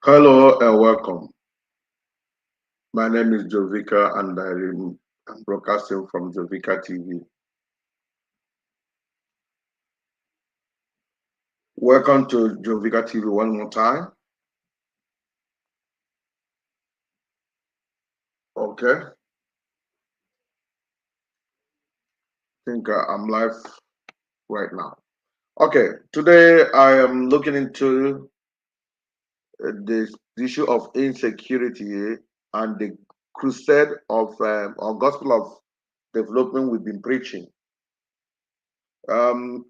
Hello and welcome. My name is Jovika and I'm broadcasting from Jovika TV. Welcome to Jovika TV one more time. Okay. I think I'm live right now. Okay. Today I am looking into this issue of insecurity and the crusade of or gospel of development we've been preaching.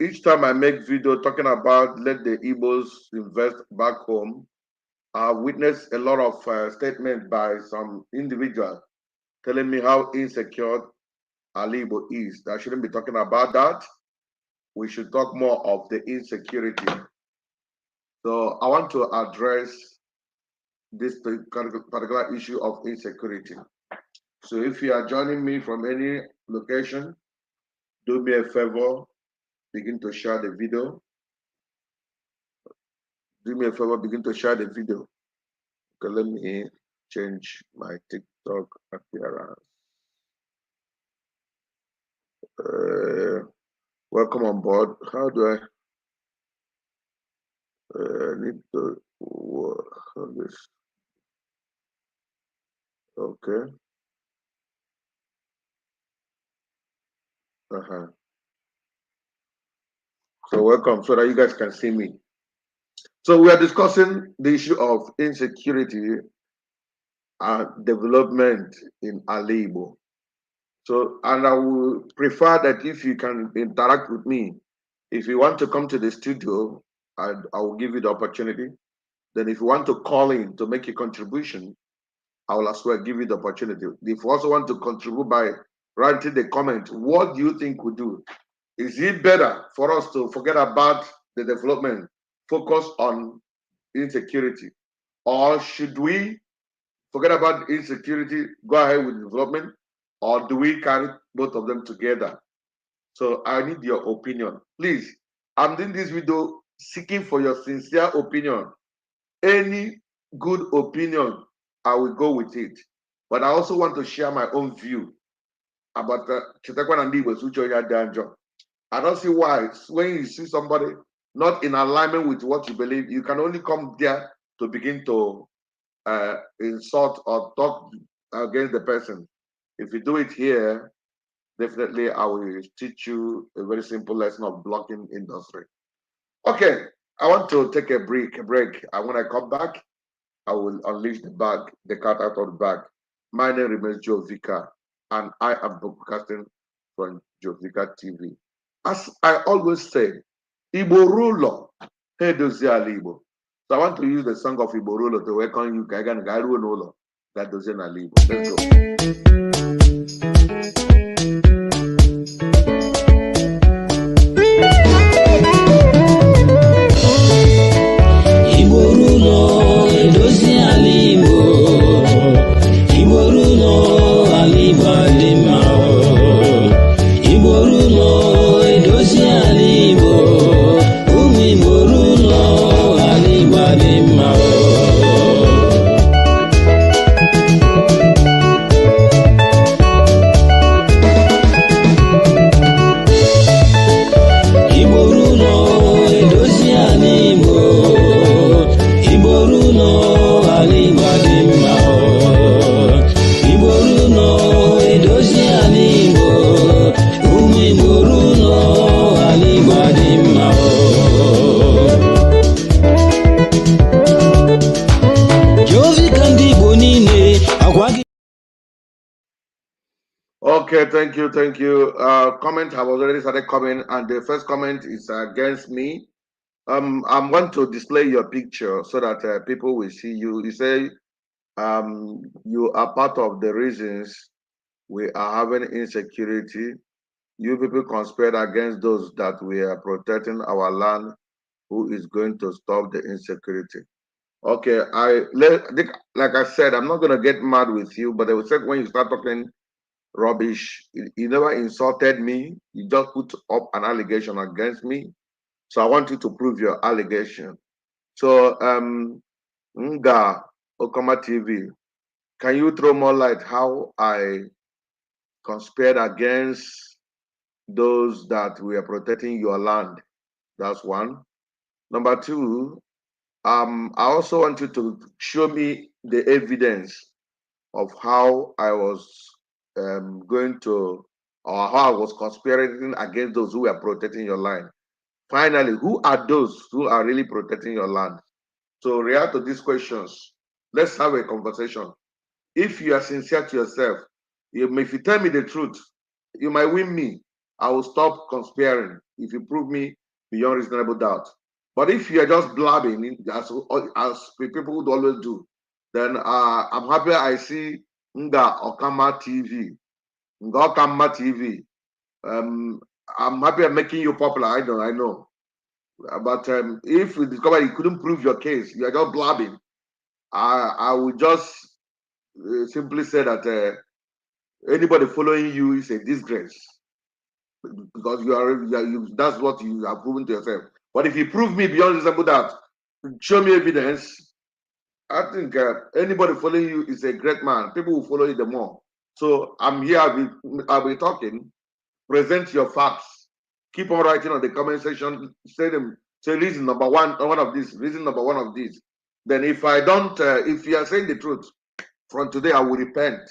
Each time I make video talking about let the Igbos invest back home, I witnessed a lot of statements by some individuals telling me how insecure Igbo is. I shouldn't be talking about that. We should talk more of the insecurity. So I want to address this particular issue of insecurity. So if you are joining me from any location, do me a favor, begin to share the video. Do me a favor, begin to share the video. Okay, let me change my TikTok appearance. Welcome on board. How do I need to work on this? Okay. So welcome so that you guys can see me. So we are discussing the issue of insecurity and development in Igbo. So, and I would prefer that if you can interact with me, if you want to come to the studio, I will give you the opportunity. Then if you want to call in to make a contribution, I will as well give you the opportunity. If you also want to contribute by writing the comment, what do you think we do? Is it better for us to forget about the development, focus on insecurity? Or should we forget about insecurity, go ahead with development? Or do we carry both of them together? So I need your opinion. Please, I'm doing this video seeking for your sincere opinion. Any good opinion, I will go with it. But I also want to share my own view about Chitekwan and Igbo Suchoya Danjo. I don't see why when you see somebody not in alignment with what you believe, you can only come there to begin to insult or talk against the person. If you do it here, definitely I will teach you a very simple lesson of blocking industry. Okay, I want to take a break. And when I come back, I will unleash the cat out of the bag. My name remains Joe Vika, and I am broadcasting from Joe Vika TV. As I always say, Igbo ruler, hey dozie ala Igbo. So I want to use the song of Igbo ruler to welcome you. Ka ga ruo n'ụlọ ga dozie n'ala Igbo. Let's go. Okay, thank you. Comment have already started coming, and the first comment is against me. I'm going to display your picture so that people will see you. You say you are part of the reasons we are having insecurity. You people conspired against those that we are protecting our land. Who is going to stop the insecurity? Okay, like I said, I'm not gonna get mad with you, but I will say when you start talking rubbish. You never insulted me. You just put up an allegation against me. So I want you to prove your allegation. So Nga Okama TV. Can you throw more light how I conspired against those that were protecting your land? That's one. Number two, I also want you to show me the evidence of how I was going to, or how I was conspiring against those who were protecting your land. Finally, who are those who are really protecting your land? So react to these questions. Let's have a conversation. If you are sincere to yourself, if you tell me the truth, you might win me. I will stop conspiring if you prove me beyond reasonable doubt. But if you are just blabbing, as people would always do, then I'm happy I see Nga Okama TV. Nga Okama TV. I'm happy I'm making you popular. I know. But if you discover you couldn't prove your case, you are just blabbing, I will just simply say that anybody following you is a disgrace because that's what you have proven to yourself. But if you prove me beyond reasonable doubt, show me evidence. I think anybody following you is a great man. People will follow you the more. So I'm here. I'll be talking. Present your facts. Keep on writing on the comment section. Say them. Say reason number one of this. Reason number one of this. Then if I don't, if you are saying the truth, from today I will repent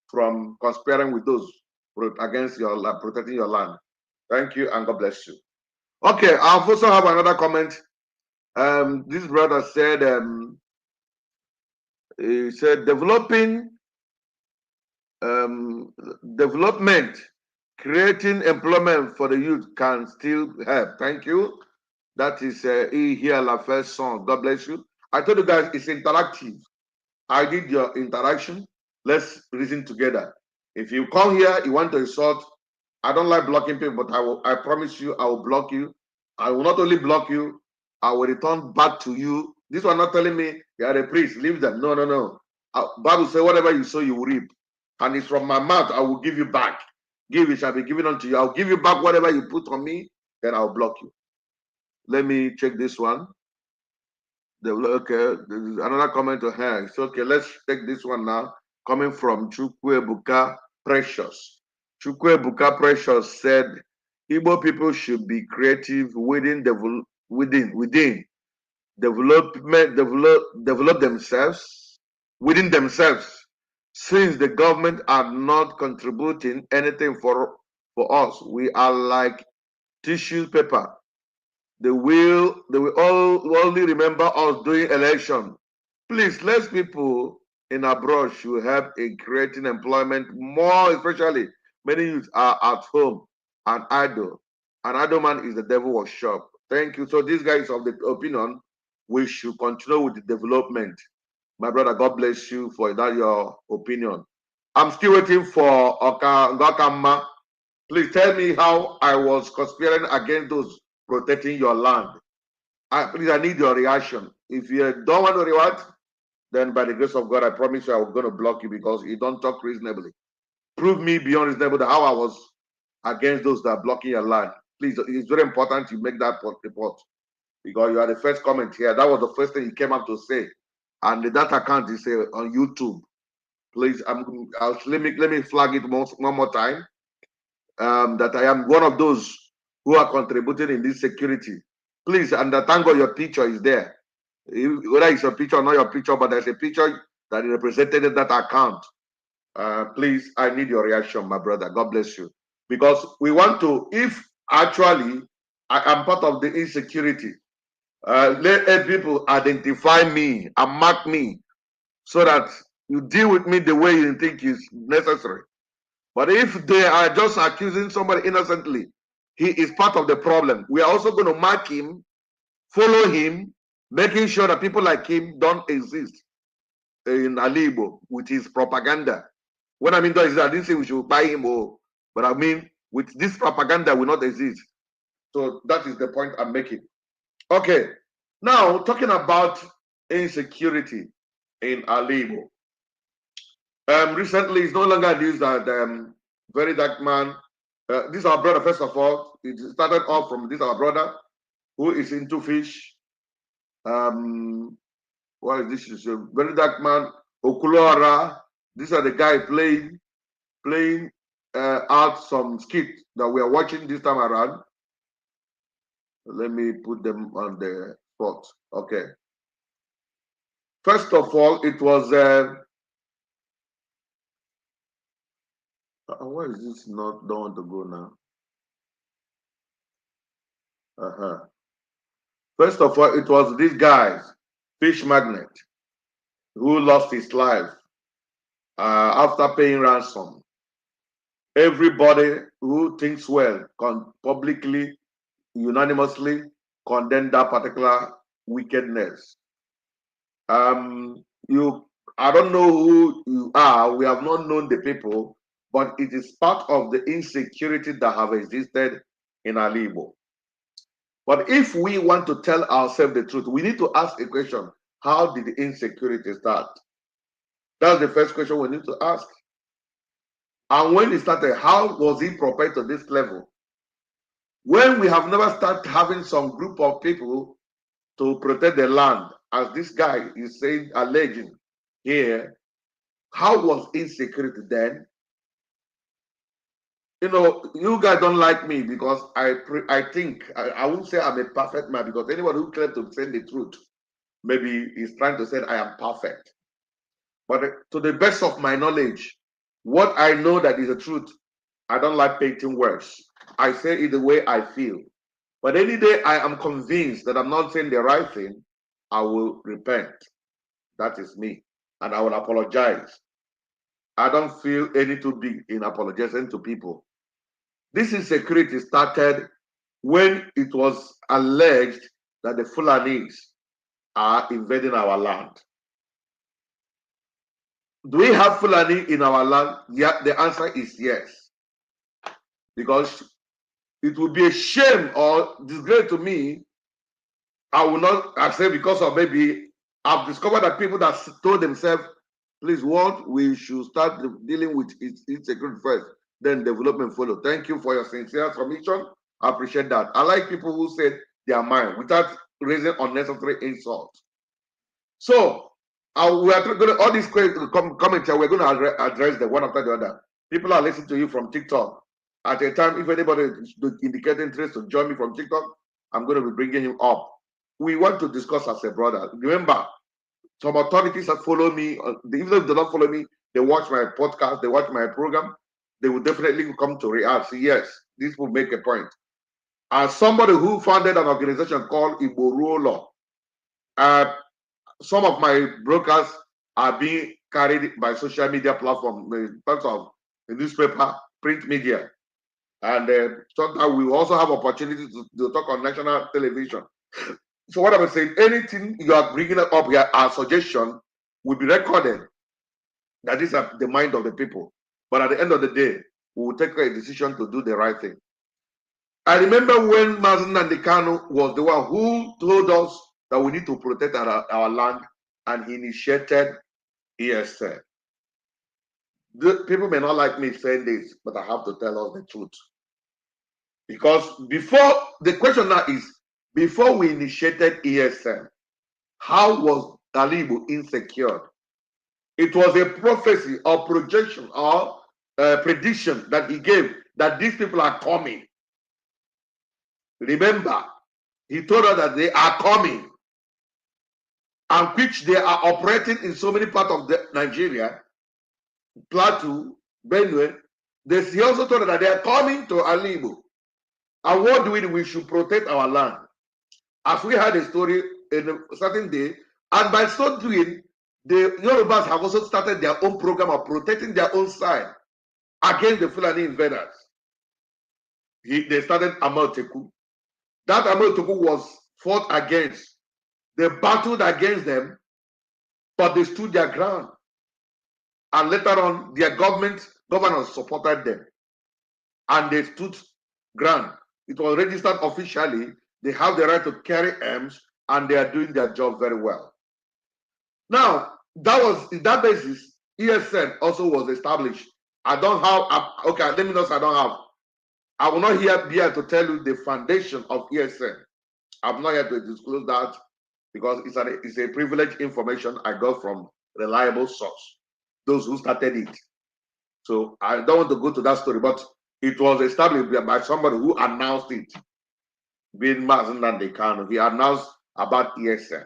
from conspiring with those against your protecting your land. Thank you and God bless you. Okay, I also have another comment. This brother said, he said development, creating employment for the youth can still help. Thank you. That is here la first song. God bless you. I told you guys it's interactive. I did your interaction. Let's reason together. If you come here, you want to insult, I don't like blocking people, but I promise you, I will block you. I will not only block you, I will return back to you. This one not telling me you are a priest, leave them. No, no, no. Bible say whatever you sow, you will reap. And it's from my mouth, I will give you back. Give, it shall be given unto you. I'll give you back whatever you put on me, then I'll block you. Let me check this one. Okay, there's another comment to her. It's okay, let's take this one now. Coming from Chukwebuka Precious. Chukwebuka Precious said, Igbo people should be creative within develop themselves within themselves. Since the government are not contributing anything for us, we are like tissue paper. They will all only remember us during election. Please, less people in abroad should help in creating employment more, especially many youth are at home and idle. An idle man is the devil workshop. Thank you. So this guy is of the opinion we should continue with the development. My brother, God bless you for that your opinion. I'm still waiting for Ngakama. Please tell me how I was conspiring against those protecting your land. Please, I need your reaction. If you don't want to react, then by the grace of God, I promise you I'm going to block you because you don't talk reasonably. Prove me beyond reasonable how I was against those that are blocking your land. Please, it's very important you make that report because you are the first comment here. That was the first thing you came up to say. And that account is on YouTube. Please, let me flag it one more time. That I am one of those who are contributing in this security. Please, and thank God your picture is there. Whether it's your picture or not your picture, but there's a picture that represented that account. Please, I need your reaction, my brother. God bless you. Because we want to, if actually I am part of the insecurity, let people identify me and mark me so that you deal with me the way you think is necessary. But if they are just accusing somebody innocently, he is part of the problem. We are also going to mark him, follow him, making sure that people like him don't exist in Igbo with his propaganda. What I mean is I didn't say we should buy him, but I mean with this propaganda will not exist. So that is the point I'm making. Okay, now talking about insecurity in Igbo. Recently, it's no longer news that very dark man. This is our brother. First of all, it started off from this our brother who is into fish. What is this? Very dark man, Okulora. These are the guy playing out some skit that we are watching this time around. Let me put them on the spot. Okay. First of all, it was why is this not don't want to go now? First of all, it was this guy's fish magnet who lost his life after paying ransom. Everybody who thinks well publicly, unanimously condemn that particular wickedness. I don't know who you are. We have not known the people, but it is part of the insecurity that have existed in Igbo. But if we want to tell ourselves the truth, we need to ask a question: how did the insecurity start? That's the first question we need to ask. And when it started, how was it propelled to this level? When we have never started having some group of people to protect the land, as this guy is saying, alleging here, how was insecurity then? You know, you guys don't like me because I think I won't say I'm a perfect man, because anyone who claims to say the truth maybe is trying to say I am perfect. But to the best of my knowledge, what I know that is the truth, I don't like painting words. I say it the way I feel. But any day I am convinced that I'm not saying the right thing, I will repent. That is me. And I will apologize. I don't feel any too big in apologizing to people. This insecurity started when it was alleged that the Fulanis are invading our land. Do we have Fulani in our land? Yeah, the answer is yes. Because it would be a shame or disgrace to me. I will not accept, because of maybe I've discovered that people that told themselves, please, what we should start dealing with insecurity first, then development follow. Thank you for your sincere submission. I appreciate that. I like people who said their mind without raising unnecessary insults. So we are going to, all these comments here, we're going to address them one after the other. People are listening to you from TikTok. At a time, if anybody is indicating interest to join me from TikTok, I'm going to be bringing him up. We want to discuss as a brother. Remember, some authorities have followed me. Even if they don't follow me, they watch my podcast, they watch my program, they will definitely come to react. Say, yes, this will make a point. As somebody who founded an organization called Igbo, some of my brokers are being carried by social media platforms in terms of the newspaper, print media. And sometimes we also have opportunities to talk on national television. So what I'm saying, anything you are bringing up here, our suggestion will be recorded. That is the mind of the people. But at the end of the day, we will take a decision to do the right thing. I remember when Mazen Nandekano was the one who told us that we need to protect our land, and he initiated ESN. People may not like me saying this, but I have to tell us the truth. Because before, the question now is, before we initiated ESN, how was Igbo insecure? It was a prophecy or projection or prediction that he gave that these people are coming. Remember, he told us that they are coming, and which they are operating in so many parts of Nigeria, Plateau, Benue. He also told us that they are coming to Igbo. And what do? We should protect our land. As we had a story in a certain day, and by so doing, the Yorubas have also started their own program of protecting their own side against the Fulani invaders. They started Amoteku. That Amoteku was fought against. They battled against them, but they stood their ground. And later on, their governors supported them. And they stood ground. It was registered officially. They have the right to carry arms, and they are doing their job very well. Now, that was in that basis, ESN also was established. I don't have, okay, let me know if I don't have. I will not be here to tell you the foundation of ESN. I'm not here to disclose that. because it's a privileged information I got from reliable source, those who started it. So I don't want to go to that story, but it was established by somebody who announced it. Being Mazen Nandekano, he announced about ESN.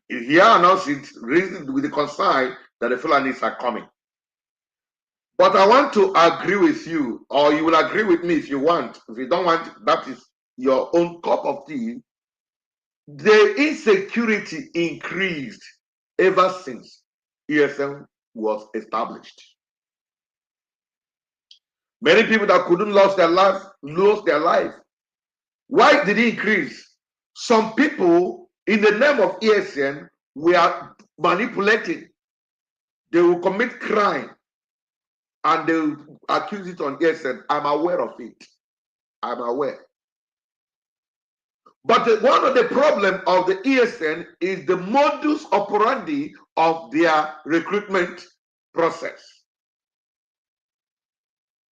He announced it with the concern that the Fulanis are coming. But I want to agree with you, or you will agree with me if you want. If you don't want, that is your own cup of tea. The insecurity increased ever since ESN was established. Many people that couldn't lose their life lost their life. Why did it increase? Some people, in the name of ESN, were manipulating. They will commit crime and they will accuse it on ESN. I'm aware of it. I'm aware. But one of the problems of the ESN is the modus operandi of their recruitment process.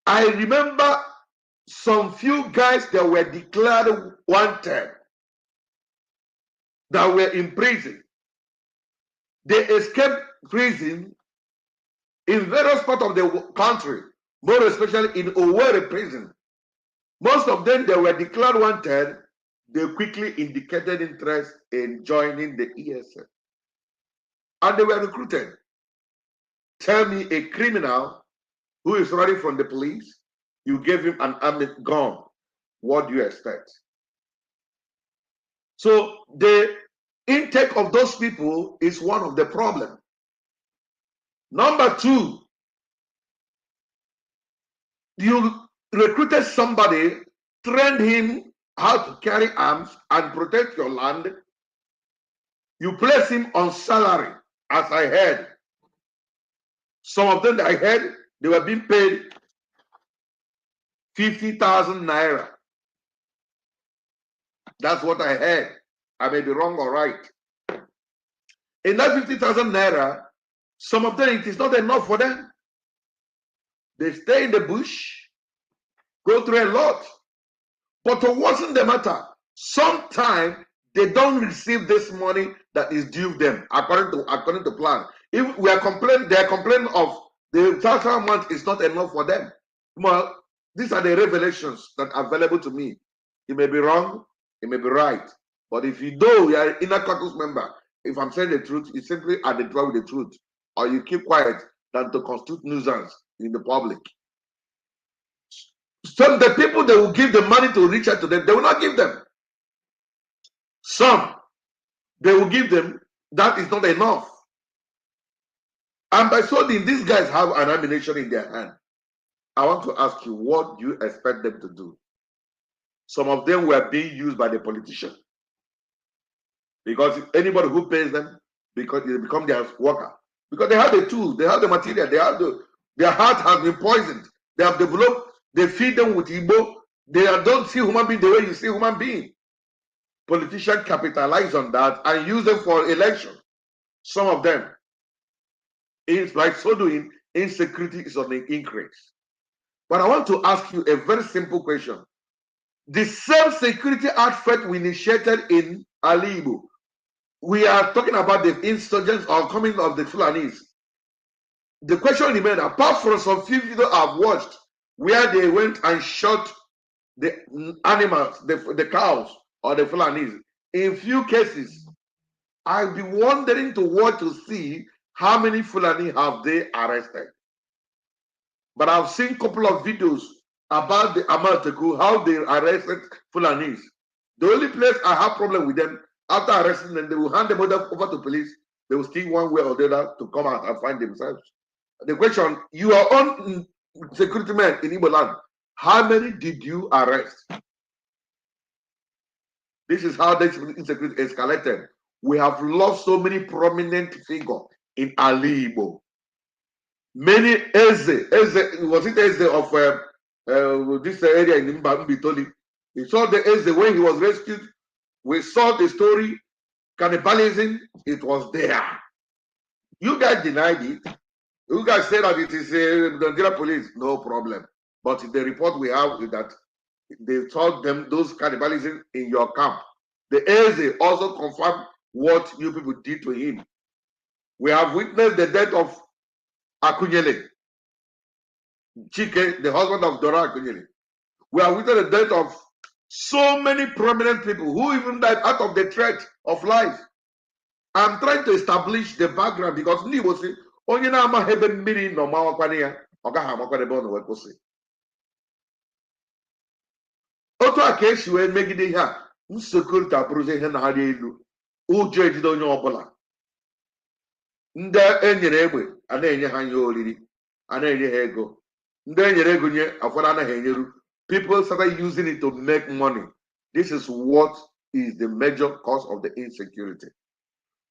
I remember some few guys that were declared wanted, that were in prison. They escaped prison in various parts of the country, more especially in Owerri prison. Most of them, they were declared wanted. They quickly indicated interest in joining the ESN. And they were recruited. Tell me a criminal who is running from the police, you gave him an armed gun. What do you expect? So the intake of those people is one of the problems. Number two, you recruited somebody, trained him how to carry arms and protect your land. You place him on salary, as I heard. Some of them that I heard, they were being paid 50,000 naira. That's what I heard. I may be wrong or right. In that 50,000 naira, some of them, it is not enough for them. They stay in the bush, go through a lot. But it wasn't the matter. Sometimes they don't receive this money that is due them according to plan. If we are complaining, they are complaining of the total amount is not enough for them. Well, these are the revelations that are available to me. It may be wrong, it may be right. But if you know you are an inner caucus member, if I'm saying the truth, you simply identify with the truth, or you keep quiet than to constitute nuisance in the public. Some the people they will give the money to reach out to them, they will not give them. Some they will give them, that is not enough. And by so doing, these guys have an ammunition in their hand. I want to ask you, what do you expect them to do? Some of them were being used by the politician. Because anybody who pays them, because they become their worker. Because they have the tools, they have the material, they have their heart has been poisoned. They have developed, they feed them with Igbo. They don't see human being the way you see human being. Politicians capitalize on that and use them for election. Some of them. It's like so doing, insecurity is on the increase. But I want to ask you a very simple question. The same security outfit we initiated in Igbo, we are talking about the insurgents or coming of the Fulanis. The question remains, apart from some few videos I've watched where they went and shot the animals, the cows or the Fulanis, in few cases, I'll be wondering to watch to see how many Fulani have they arrested. But I've seen a couple of videos about the Amateku, how they arrested Fulanis. The only place I have problem with them, after arresting them, they will hand them over to police. They will steal one way or the other to come out and find themselves. The question, you are on security men in Igbo land, how many did you arrest? This is how this insecurity escalated. We have lost so many prominent figures in Igbo. Many Eze, was it Eze of this area in Mbitoli? He saw the Eze when he was rescued. We saw the story, cannibalism, it was there. You guys denied it. You guys said that it is the Nigeria police, no problem. But the report we have is that they saw them, those cannibalism in your camp. The Eze also confirmed what you people did to him. We have witnessed the death of Akunyele, Chike, the husband of Dora Akunyele. We have witnessed the death of so many prominent people who even died out of the threat of life. I'm trying to establish the background because Igbo say, onye na-amaghị ebe mmiri nọ mawakwana ya, ọ gaghị amakwana ebe ọ nọ wee kwụsị. Otu a ka esi wee megide ihe a, Insecurity abụrụzi ihe na-arị elu, ụjọ ejide onye ọbụla. Ndị enyere egbe a na-enye ha ihe oriri, a na-enye ha ego. Ndị enyere ego nye afọdụ anaghị enyeru. People started using it to make money. This is what is the major cause of the insecurity.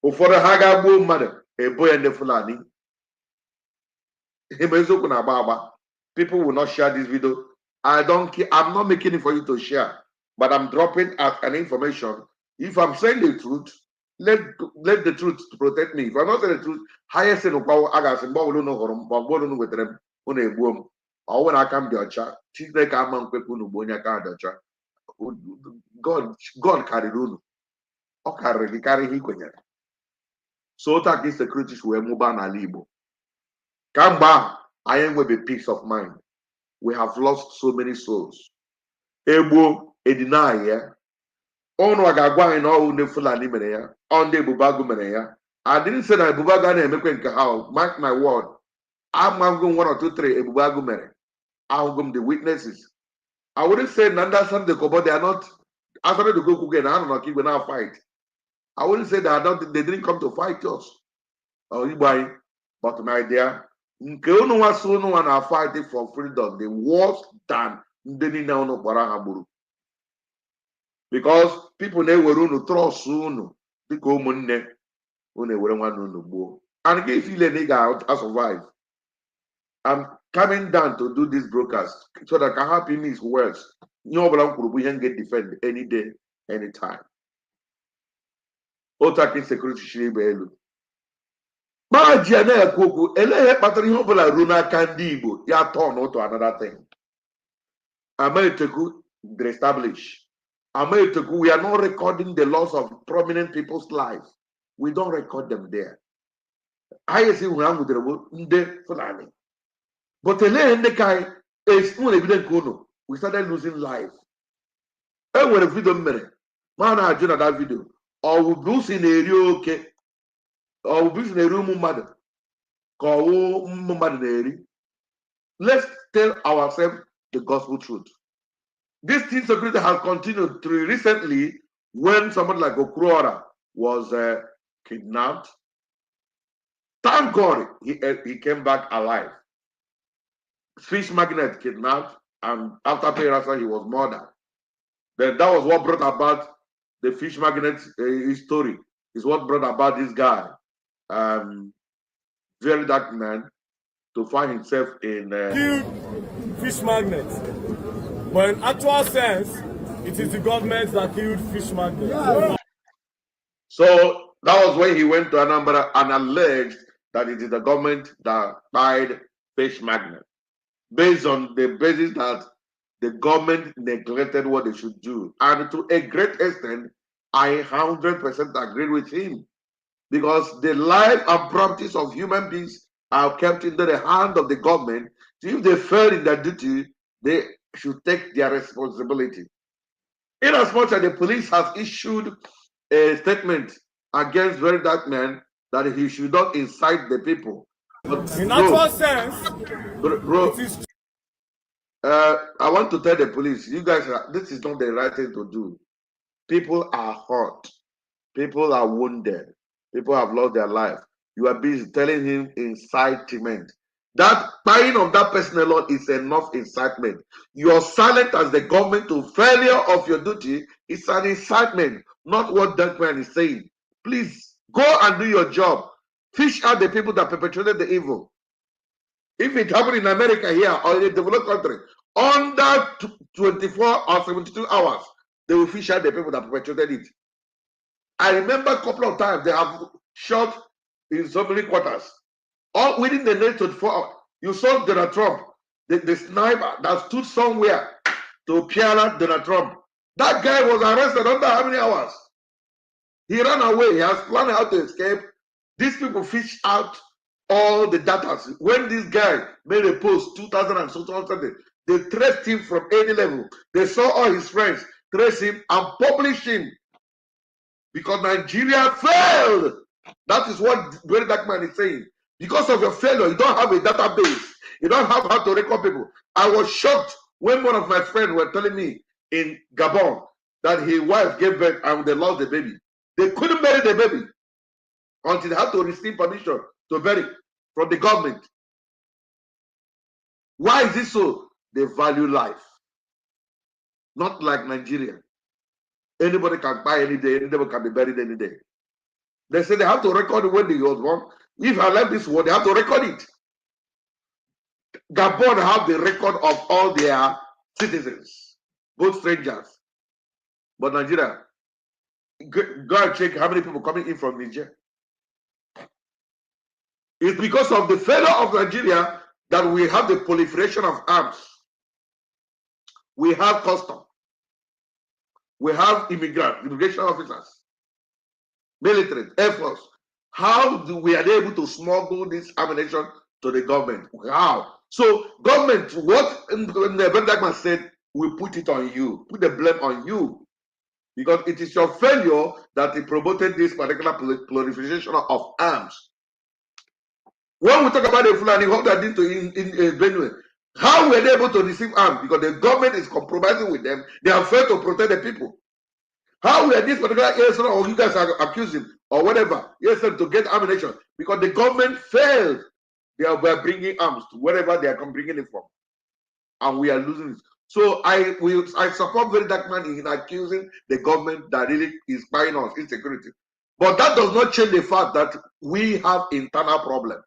Ụfọdụ ha ga-agbuo mmadụ ebo ya ndị Fulani. People will not share this video. I don't care. I'm not making it for you to share, but I'm dropping as an information. If I'm saying the truth, let the truth protect me. If I'm not saying the truth, highest in the I got some more with them on a boom. Or when I come to a chat, God carry rule. Okay, carry him. So that is the critics were mobile and Igbo. Come back, I am with a peace of mind. We have lost so many souls. Igbo, Edinaya, on Wagagwa and all the Fulani Menea, on the Bubagu Menea. I didn't say that Bubaga and Mekwenka, mark my word. I'm going 1 or 2, 3, Bubagu Mene. I'm going the witnesses. I wouldn't say Nanda San de Kobo, they are not, after the go again, I don't know, keep now fight. I wouldn't say that they didn't come to fight us. Or you buy, but my dear, no one are fighting for freedom. The worse than because people never to trust soon. Because money, and if you let nigga out, I survive. I'm coming down to do this broadcast so that I can help him his words. No we can get defended any day, anytime. Otaki security shiri Ma Jiana Kuku, Ele Patriobola Runa Candibo, ya turn to another thing. Ameriteku, they establish. Ameriteku, we are not recording the loss of prominent people's lives. We don't record them there. I see the Fulani. But Ele and the guy is more evident Kuno. We started losing life. And when a video minute, man, I joined that video. Or we lose in a area okay. Or we in a room mother. Let's tell ourselves the gospel truth. This insecurity has continued through recently when someone like Okrora was kidnapped. Thank God he came back alive. Fish magnet kidnapped, and after paying he was murdered. Then that was what brought about the fish magnet story. Is what brought about this guy, very dark man, to find himself in killed fish magnets. But in actual sense, it is the government that killed fish magnets. Yeah. So that was when he went to Anambra and alleged that it is the government that died fish magnet, based on the basis that the government neglected what they should do. And to a great extent, I 100% agree with him, because the life and properties of human beings are kept into the hand of the government. So if they fail in their duty, they should take their responsibility. Inasmuch as the police has issued a statement against very dark man that he should not incite the people. But in actual sense, I want to tell the police, you guys, this is not the right thing to do. People are hurt. People are wounded. People have lost their life. You are busy telling him incitement. That buying of that person alone is enough incitement. Your silence as the government to failure of your duty is an incitement, not what that man is saying. Please go and do your job. Fish out the people that perpetrated the evil. If it happened in America here or in a developed country, under 24 or 72 hours, they will fish out the people that perpetrated it. I remember a couple of times they have shot in so many quarters. All within the next 24 hours. You saw Donald Trump, the sniper that stood somewhere to peer at Donald Trump. That guy was arrested under how many hours? He ran away. He has planned how to escape. These people fish out all the data. When this guy made a post, 2000 and something, they traced him from any level. They saw all his friends trace him and publish him because Nigeria failed. That is what Very Dark Man is saying. Because of your failure, you don't have a database. You don't have how to record people. I was shocked when one of my friends were telling me in Gabon that his wife gave birth and they lost the baby. They couldn't bury the baby until they had to receive permission to bury from the government. Why is this so? They value life. Not like Nigeria. Anybody can buy any day, anybody can be buried any day. They say they have to record when they was born. If I left this world, they have to record it. Gabon have the record of all their citizens, both strangers. But Nigeria, go and check how many people coming in from Niger. It's because of the failure of Nigeria that we have the proliferation of arms. We have custom. We have immigration officers, military, Air Force. How do we are able to smuggle this ammunition to the government? How? So government, what the Benjamin said, we put it on you, put the blame on you. Because it is your failure that it promoted this particular proliferation of arms. When we talk about the Fulani, what they did to in Benue, how were they able to receive arms? Because the government is compromising with them. They are afraid to protect the people. How were this particular ESN or you guys are accusing or whatever ESN to get ammunition? Because the government failed. They were bringing arms to wherever they are bringing it from, and we are losing it. So I support Very Dark Man in accusing the government that really is buying us insecurity. But that does not change the fact that we have internal problem.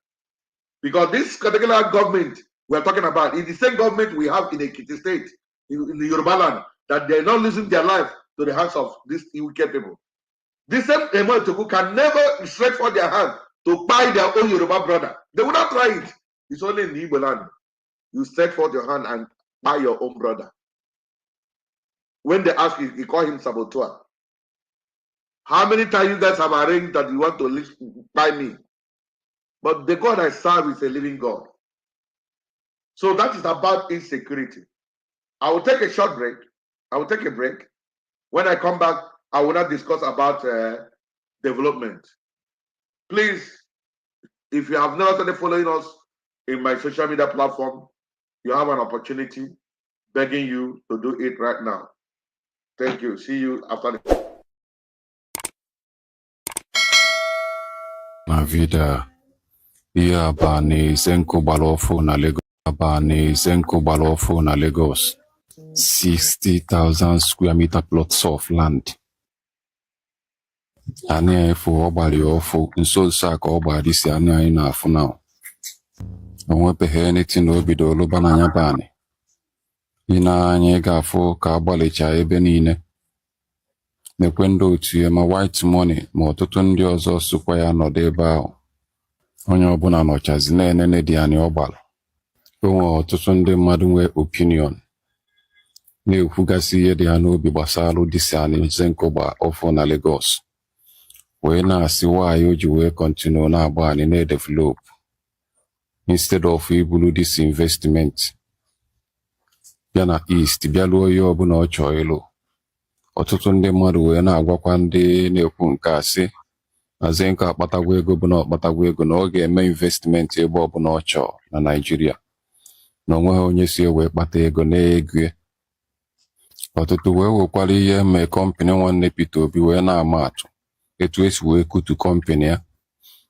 Because this particular government we're talking about is the same government we have in Ekiti State, in the Yoruba land, that they're not losing their life to the hands of these wicked people. This same Emotoku can never stretch for their hand to buy their own Yoruba brother. They will not try it. It's only in the Igbo land. You stretch forth your hand and buy your own brother. When they ask you, you call him saboteur. How many times you guys have arranged that you want to buy me? But the God I serve is a living God. So that is about insecurity. I will take a short break. I will take a break. When I come back, I will not discuss about development. Please, if you have not started following us in my social media platform, you have an opportunity, begging you to do it right now. Thank you. See you after the... Ma vida iya ba ni Zenko Balofo na Lagos. Ba ni Zenko Balofo na Lagos. 60,000 square meter plots of land. Ani for obali ofo nso sa ka obali si ani anyị na-afụ now. Onwebeghị anything obido oluba na anya bani. Ina anyị ga-afụ ka agbalicha ebe niile. Nekwe ndị otu ya ma white money ma ọtụtụ ndị ọzọ sokwa ya nọdụ ebe ahụ. Onye ọbụla nọchazi na-enene dị anyị ọgbala. Onwe ọtụtụ ndị mmadụ nwe opinion. Na-ekwugasị ihe dị ya n'obi gbasara disi anyị Zenko Balofo na Lagos. Wee na-asị why o ji wee continue na-agba anyị na-develop instead of ibulu this investment bịa na East bịa lụọ ihe ọbụla ọ chọọ ịlụ. Ọtụtụ ndị mmadụ wee na-agwakwa ndị na-ekwu nke a sị na Zenko akpatagwa ego bụ na ọkpatagwa ego na ọ ga-eme investment ebe ọbụla ọ chọọ na Nigeria na onweghị onye si wee kpata ego na-ego. Ọtụtụ wee wekwara ihe mee kọmpani nwanne Peter Obi wee na-ama atụ etu esi wee kutu kọmpani ya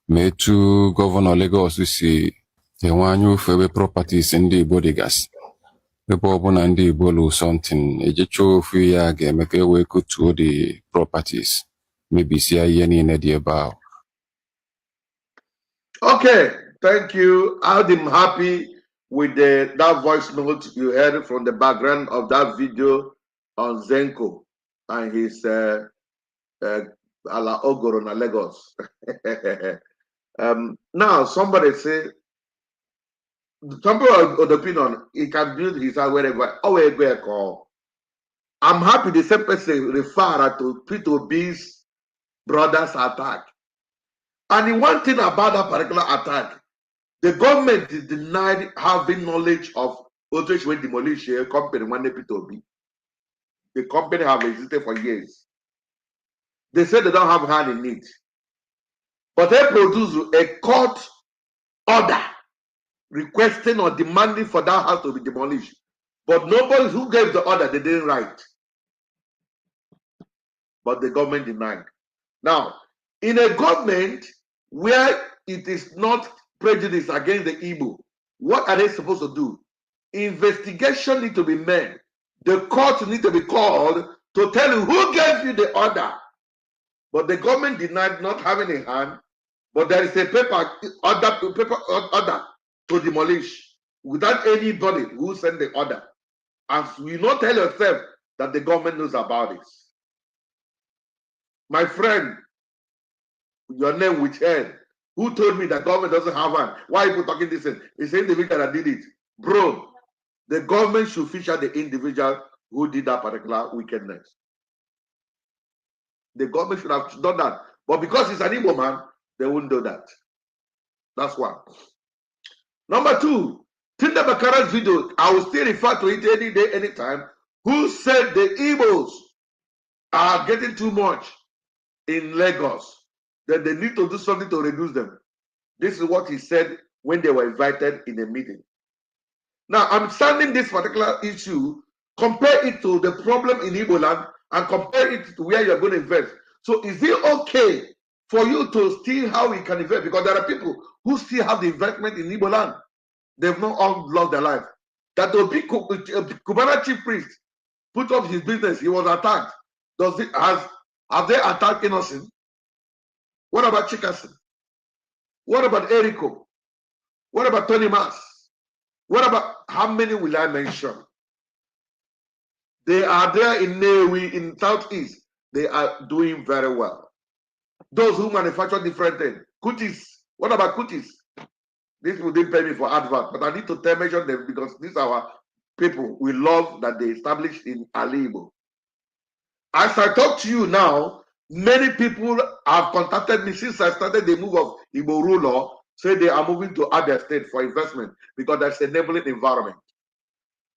ma etu gọvanọ Lagos si enwe anya ofe ebe properties ndị Igbo dịgasị. Ebe ọbụla ndị Igbo lụ something ejecha ofu ihe a ga-eme ka e wee kutuo the properties mebisia ihe niile dị ebe ahụ. Okay, thank you. I'm happy with that voice note you heard from the background of that video on Zenko and his Ala Ogoro na Lagos. Now, somebody say, somebody of the opinion, he can build his house wherever. I'm happy the same person refer to Peter Obi's brothers attack. And the one thing about that particular attack, the government is denied having knowledge of Otosh when demolish a company when they be. The company have existed for years. They say they don't have hand in it. But they produce a court order requesting or demanding for that house to be demolished. But nobody who gave the order, they didn't write. But the government denied. Now, in a government where it is not prejudice against the Igbo, what are they supposed to do? Investigation need to be made. The court need to be called to tell you who gave you the order. But the government denied not having a hand, but there is a paper order to demolish without anybody who sent the order. And you not tell yourself that the government knows about it. My friend, your name which head, who told me that government doesn't have one? Why are people talking this? It's the individual that did it. Bro, the government should feature the individual who did that particular wickedness. The government should have done that. But because it's an Igbo man, they won't do that. That's one. Number two, Tinda Bakara's video, I will still refer to it any day, anytime, who said the Igbos are getting too much in Lagos, that they need to do something to reduce them. This is what he said when they were invited in a meeting. Now, I'm standing this particular issue, compare it to the problem in Igbo land, and compare it to where you're going to invest. So is it okay for you to see how we can invest? Because there are people who still have the investment in Igbo land. They've not all lost their life. That the big Kubana chief priest put up his business, he was attacked. Have they attacked innocent? What about Chikasin? What about Eriko? What about Tony Mas? What about, how many will I mention? They are there in Newi, in Southeast. They are doing very well. Those who manufacture different things. Kutis. What about Kutis? This people didn't pay me for advert, but I need to mention them because these are our people we love that they established in Igbo. As I talk to you now, many people have contacted me since I started the move of Igbo ruler, say they are moving to Abia State for investment because there's a enabling environment.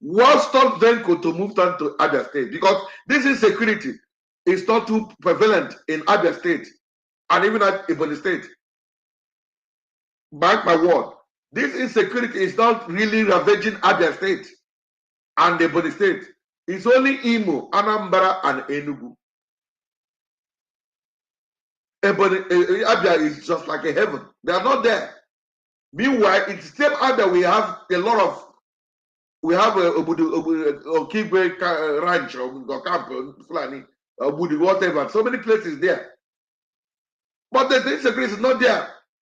What stops them to move down to Abia State? Because this insecurity is not too prevalent in Abia State and even at Ebony State. Mark my word, this insecurity is not really ravaging Abia State and Ebony State. It's only Imo, Anambra, and Enugu. Abia is just like a heaven. They are not there. Meanwhile, it's still Abia. We have a lot of. We have a Okigwe Ranch or Camp, Fulani, Obudu, whatever. So many places there. But the insecurity is not there.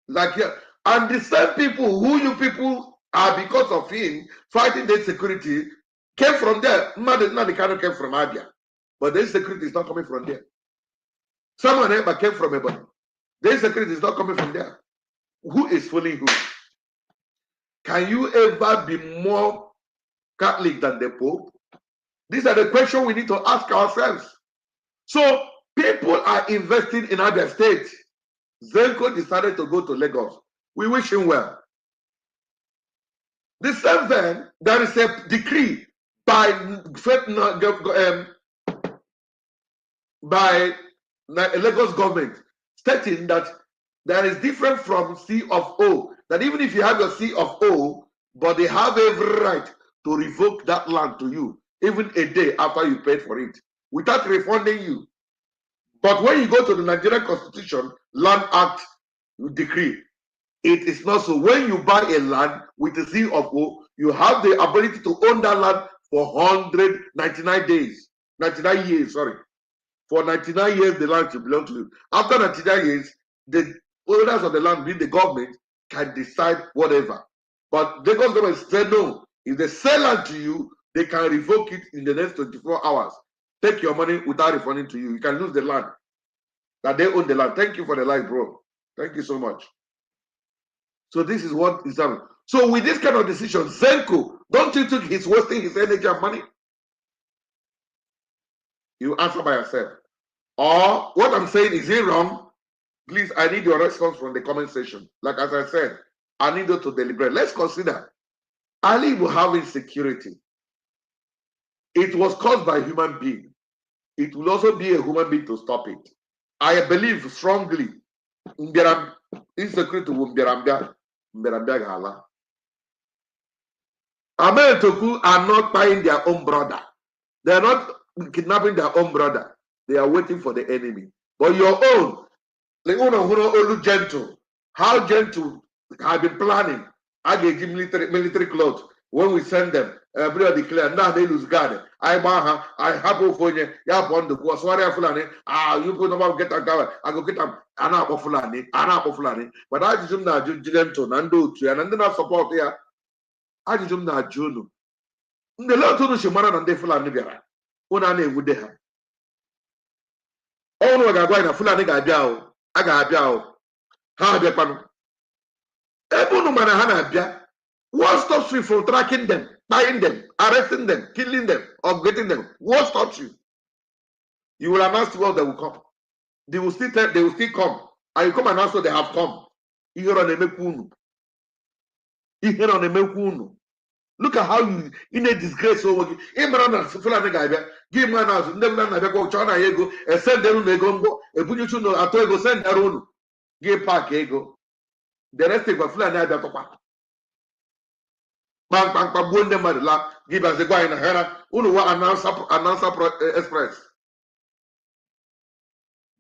Like here. And the same people who you people are because of him fighting the insecurity came from there. Not the kind of came from Abia. But the insecurity is not coming from there. Someone ever came from Ebony. The insecurity is not coming from there. Who is fooling who? Can you ever be more Catholic than the Pope? These are the questions we need to ask ourselves. So people are investing in Abia State. Zenko decided to go to Lagos. We wish him well. The same thing, there is a decree by Lagos government stating that there is different from C of O. That even if you have your C of O, but they have every right to revoke that land to you, even a day after you paid for it, without refunding you. But when you go to the Nigerian Constitution, Land Act decree, it is not so. When you buy a land with a C of O, you have the ability to own that land for 199 days, 99 years, sorry. For 99 years, the land should belong to you. After 99 years, the owners of the land, being the government, can decide whatever. But the government said no. If they sell land to you, they can revoke it in the next 24 hours. Take your money without refunding to you. You can lose the land. That they own the land. Thank you for the life, bro. Thank you so much. So this is what is happening. So with this kind of decision, Zenko, don't you think he's wasting his energy and money? You answer by yourself. Or what I'm saying, is he wrong? Please, I need your response from the comment section. Like as I said, I need you to deliberate. Let's consider Ali will have insecurity. It was caused by a human being. It will also be a human being to stop it. I believe strongly insecurity will be gala. Amen Toku are not buying their own brother. They are not kidnapping their own brother. They are waiting for the enemy. But your own, the own of gentle. How gentle have been planning. I gave military clothes. When we send them, everybody declare, now they lose guard. I have for you, you have on the course, Fulani, you put them get a cover, I go get them, Anna Fulani, but I just not gentle, and do to, and then I support here. I just not Juno. The Lord told us, Shimana and the Fulani, una name would they have. Oh, no, I got going, a Fulani got down, I got down. How be panu? Ebo no man hana bia. What stops you from tracking them, buying them, arresting them, killing them, or getting them? What stops you? You will announce to all they will come. They will still come. And you come and announce what they have come. Ihe on emekunu. Ihe on emekunu. Look at how you in a disgrace over. Imran Fulani guy give man house. Never na beko chana ego. E send them ego mbo. E bunyu chuno ato ego send their give pack ego. The rest of the Fulani are the bang buon them la give us the guy in a hera. Unu wa announcer express.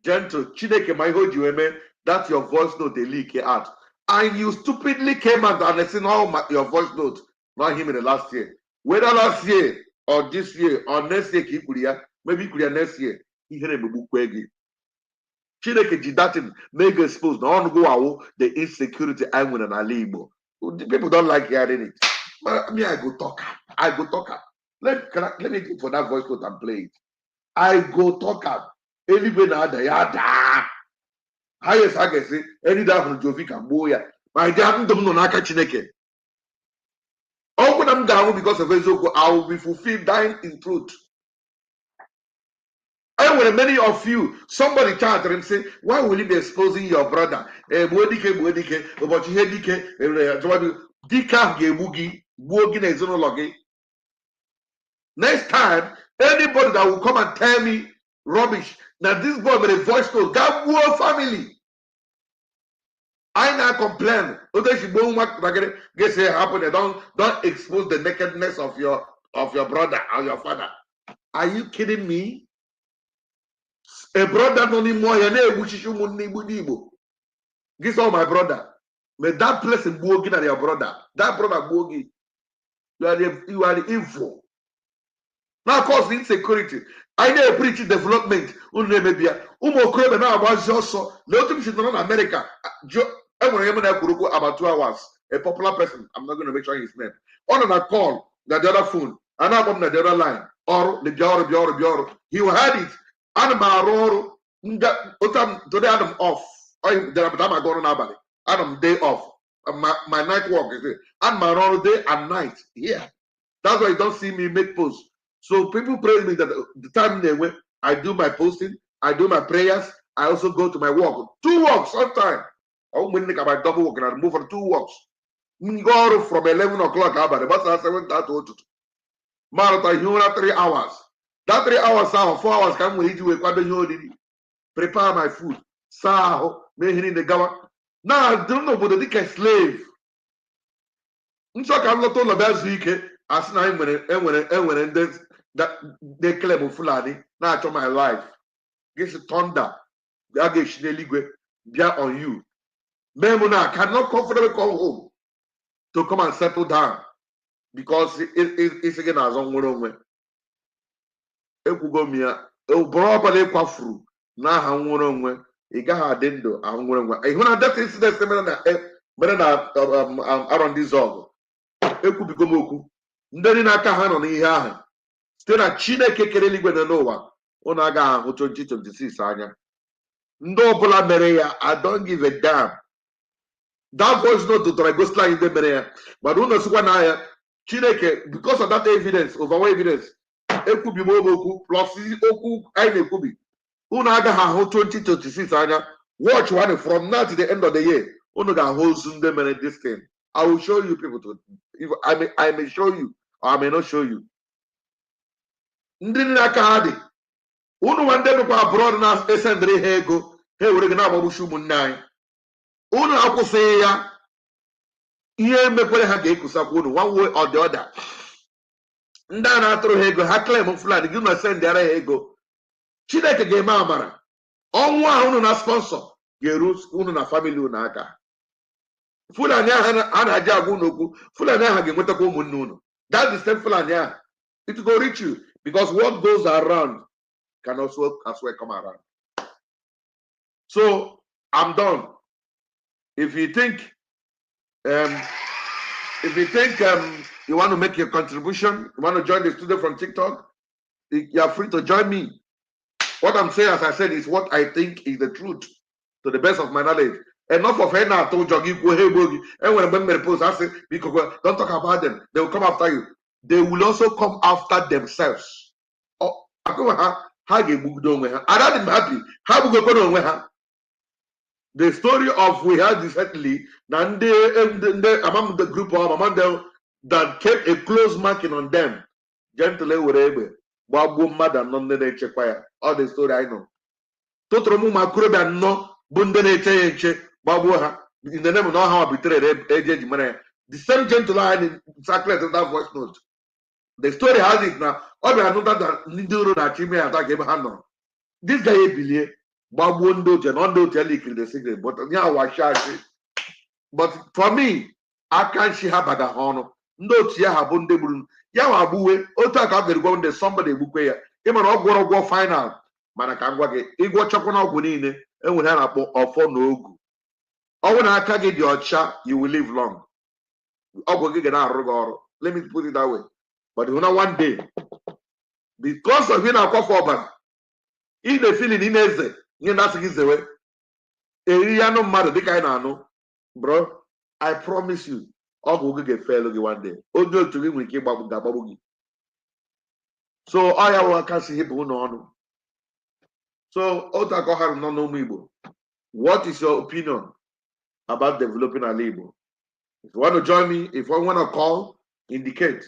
Gentle, Chineke my hold you amen. That's your voice note they leak out. And you stupidly came out and seen how your voice note, not him in the last year. Whether last year or this year or next year, maybe next year, he had a book. Chineke did that in make exposed. No one go out the insecurity I'm with an Igbo. People don't like hearing it. But me, I go talk. Let me go for that voice note and play it. I go talk up. Anyway, now the yada. Highest I can say, any day from Jovi can boya. My dad don't know Naka Chineke. Open them down because of Ezoko, I will be fulfilled, dying in truth. And when many of you, somebody chat and say, why will you be exposing your brother? Bodike, but you hear Dika Gebugi, Bogin is no. Next time, anybody that will come and tell me rubbish, now this boy with a voice note, that war family. I now complain. Guess what happened? Don't expose the nakedness of your brother or your father. Are you kidding me? A brother no anymore. This is all my brother. May that place in Bogi and your brother. That brother Bogi. You are the evil. Now cause insecurity. I know preaching development. Umo now about also. Let him sit on America. About 2 hours. A popular person. I'm not going to mention his name. On a call, the other phone. And I'm on the other line. Or the Bioro. He had it. And today I'm off. Then I'm going on I'm day off. My night walk is it. And my day and night. Yeah. That's why you don't see me make posts. So people praise me that the time they went, I do my posting, I do my prayers, I also go to my walk. 2 walks sometimes. I won't make my double walk and I move for 2 walks. Go from 11 o'clock, about 7:30. Marathon, 3 hours. That 3 hours, 4 hours, come with you. Prepare my food. Now I don't know, but the dick is slave. I'm not told about Zike. As now when that they claim Fulani, now to my life. Get thunder. They are on you. Memona cannot comfortably come home to come and settle down because it's again as on one way. Ekugomia, probably quafru. Now I'm one way. Igaha dendo, I'm one way. When that incident, around this org. Ekubigomoku. Ndeni n'aka ha nọ n'ihe ahụ site na Chineke kere eluigwe na n'ụwa ụnụ agaghị ahụ 2026 anya ndị ọbụla mere ya. I don't give a damn. That voice note to ghost line ndị mere ya but ụnụ sikwa na ya Chineke because of that evidence overall evidence ekwubi m okwu plus okwu anyị na-ekwubi ụnụ agaghị ahụ 2026 anya Watch one from now to the end of the year. This thing. I will show you people to. If I may show you, or I may not show you. Ndị na-aka ha dị. Unu nwanne nụkwa abroad na esendịrị ha ego. Ha were gị na-agbagbuchi ụmụnne anyị. Unu akwụsịghị ya. Ihe mekwere ha ga-ekusakwa unu one way or the other. Ndị a na-atụrụ ha ego ha claim Fulani gị na sendịara ha ego. Chineke ga-eme amara. Ọnwụ ahụ unu na sponsor ga-eru unu na family unu aka. Fulani ahụ a na-aji agwa unu okwu. Fulani ahụ ga-enwetakwa ụmụnne unu. That's the same Fulani ahụ. It will go reach you because what goes around can also as well come around. So I'm done. If you think you want to make your contribution, you want to join the studio from TikTok, you are free to join me. What I'm saying, as I said, is what I think is the truth to the best of my knowledge. Enough of Hena told Jogi, and when I post, I say, because don't talk about them, they will come after you. They will also come after themselves. Oh, the story of we had recently, among the group of among them that kept a close marking on them. Gently, whatever. Babu mother none they check fire. All the story I know. Totromu Makroba no Bundene check Babu in the name of no how betrayed AJ Mane. The same gentleman in exactly that voice note. The story has it now. All I know that Ninduro na Chime attack Abraham. This guy believe Babu Ndo Janondo tell you the secret, but yeah, was but for me, I can't see her by the honor. No tia habunde burun. Ya wabuwe, ota ka gari go somebody bukwe ya. Ima na ogworo final. Mana ka ngwa ge, igwo chokwa na ogwu niile, enwe ha na-akpọ ofo na ogu. Owu na aka gị dị ọcha, you will live long. Ogwu gị ga na-arụ gị ọrụ. Let me put it that way. But you know one day, because of you na-akwa for ọbara, ị na-efili na eze, nye na-asị gị zewe, eri ya nụ mmadụ dịka anyị na-anụ, bro, I promise you, ọgwụ gị ga-efelu gị one day. Onye otu gị nwere ike ga-agbagbu gị. So ọ ya wụ aka si hịpụ ụnụ ọnụ. So otu aka ọhara nọ n'ụmụ Igbo. What is your opinion about developing ala Igbo? If you want to join me, if you want to call, indicate.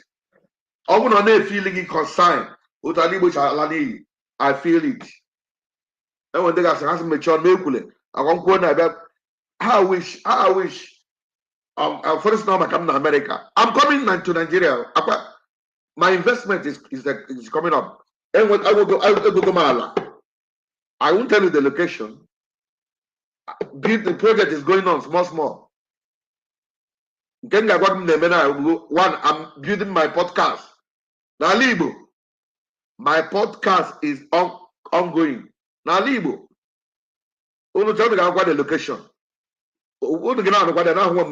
Ọ bụrụ na ọ na-efili gị concern otu ala Igbo ala n'iyi, I feel it. Enwe ndị gasị ha sị mechie ọnụ ekwule akwụkwọ na-abịa. I wish first now I'm in America. I'm coming to Nigeria. My investment is coming up. And I will go Mala. I won't tell you the location. The project is going on small. One, I'm building my podcast. Now, Libo, my podcast is ongoing. Now, Libo, only tell me the location. What get out of what I know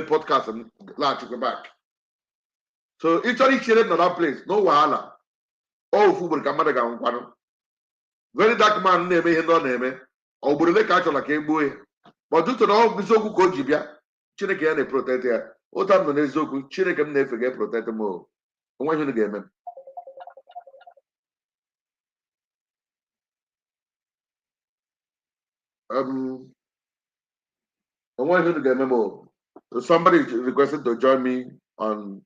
podcast and large back. So it's only chilling in that place, no wahala. Oh, football camera. Very dark man name him no name. Or Burle catch like a boy. But due to the whole Bisoku Kojibia, Chineke and protect here. What time the Nezoku, Chineke never get protected more. I want you to get him. I want you to get memo. So somebody requested to join me on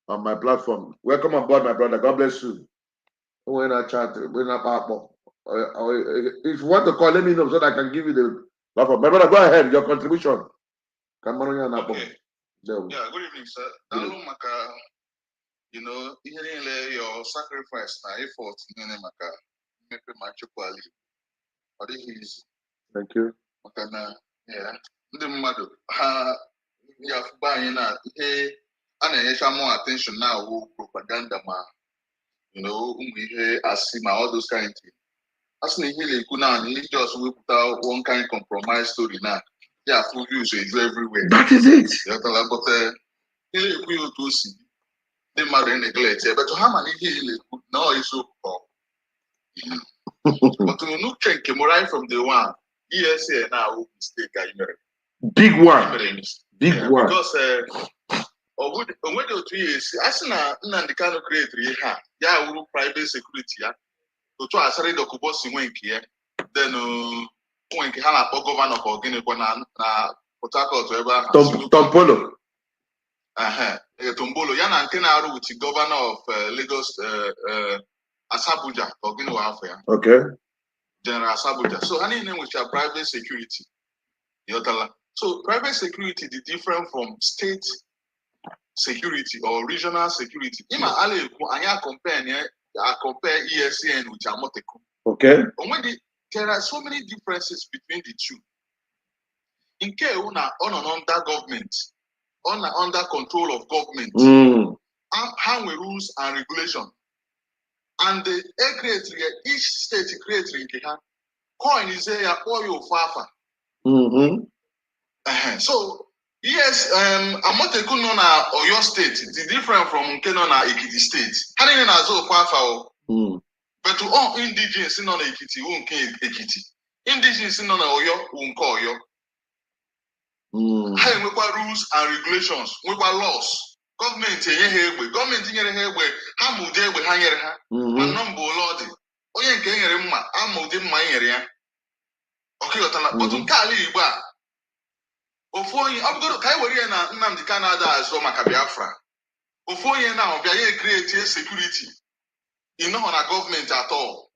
my platform. Welcome on board, my brother. God bless you. When I chat, when I pop, if you want to call, let me know so that I can give you the platform. My brother, go ahead. Your contribution. Okay. Yeah. Good evening, sir. You know, your sacrifice na effort Thank you. Yeah, ndị mmadụ ha ga-afụba anyị na ihe a na-enyecha more attention now propaganda ma ụmụ ihe asị ma all those kind of things. Asị na ihe na-ekwu naanị just wepụta one kind compromise story na ya full views eju everywhere. That is it. But ihe ekwu ya otu o si ndị mmadụ neglect ya but ha ma na ihe na-ekwu na ọ isiokwu but n'uche nke moral from the one ESA now mistake I made. Big one. Big one. Because when the 2 years, I see na the kind of create private security to try to the boss in then when he had a governor for Guinea na Port Harcourt wherever Tompolo. Tombolo yana antena with the governor of Lagos Asabuja or Guinea Africa. Okay. General Asabuja. So any name which are private security. So private security is different from state security or regional security. Ima ale anya compare ESN with Amoteco. Okay. There are so many differences between the two. In case under government, under control of government, how we rules and regulation, and the each state creates coin is a oil fafa. So yes, Amoteco nona or your state is different from Kenona Ekiti state. How do you know so fafa? But to all indigenous in on Ekiti, won't Ekiti. Indigenous in on Oyo, won't call Oyo. Hey, we got rules and regulations, we got laws. Government in here, government in here, how would they be hanging her? And number lordy. Oh, yeah, getting a I'm moving my area. Okay, but to Kali, before you, I'm going to Kaiwari and Nam the Canada as well, Macabiafra. Before you now, be a create security. You know, on a government at all.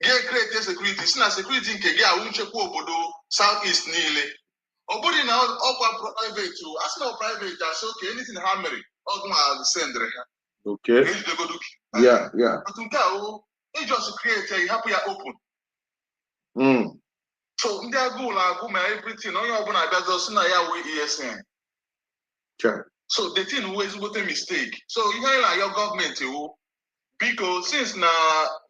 Create security. It's not security in Kega, Unchepo, Bodo, Southeast Nile. Or body now, upper private too. As no private, that's okay. Anything hammering. I'll send her. Okay. Yeah. But they just create a happy open. So, they are good, everything. No, you're going to be just ESN. Sure. So, the thing was what a mistake. So, you like your government, because since na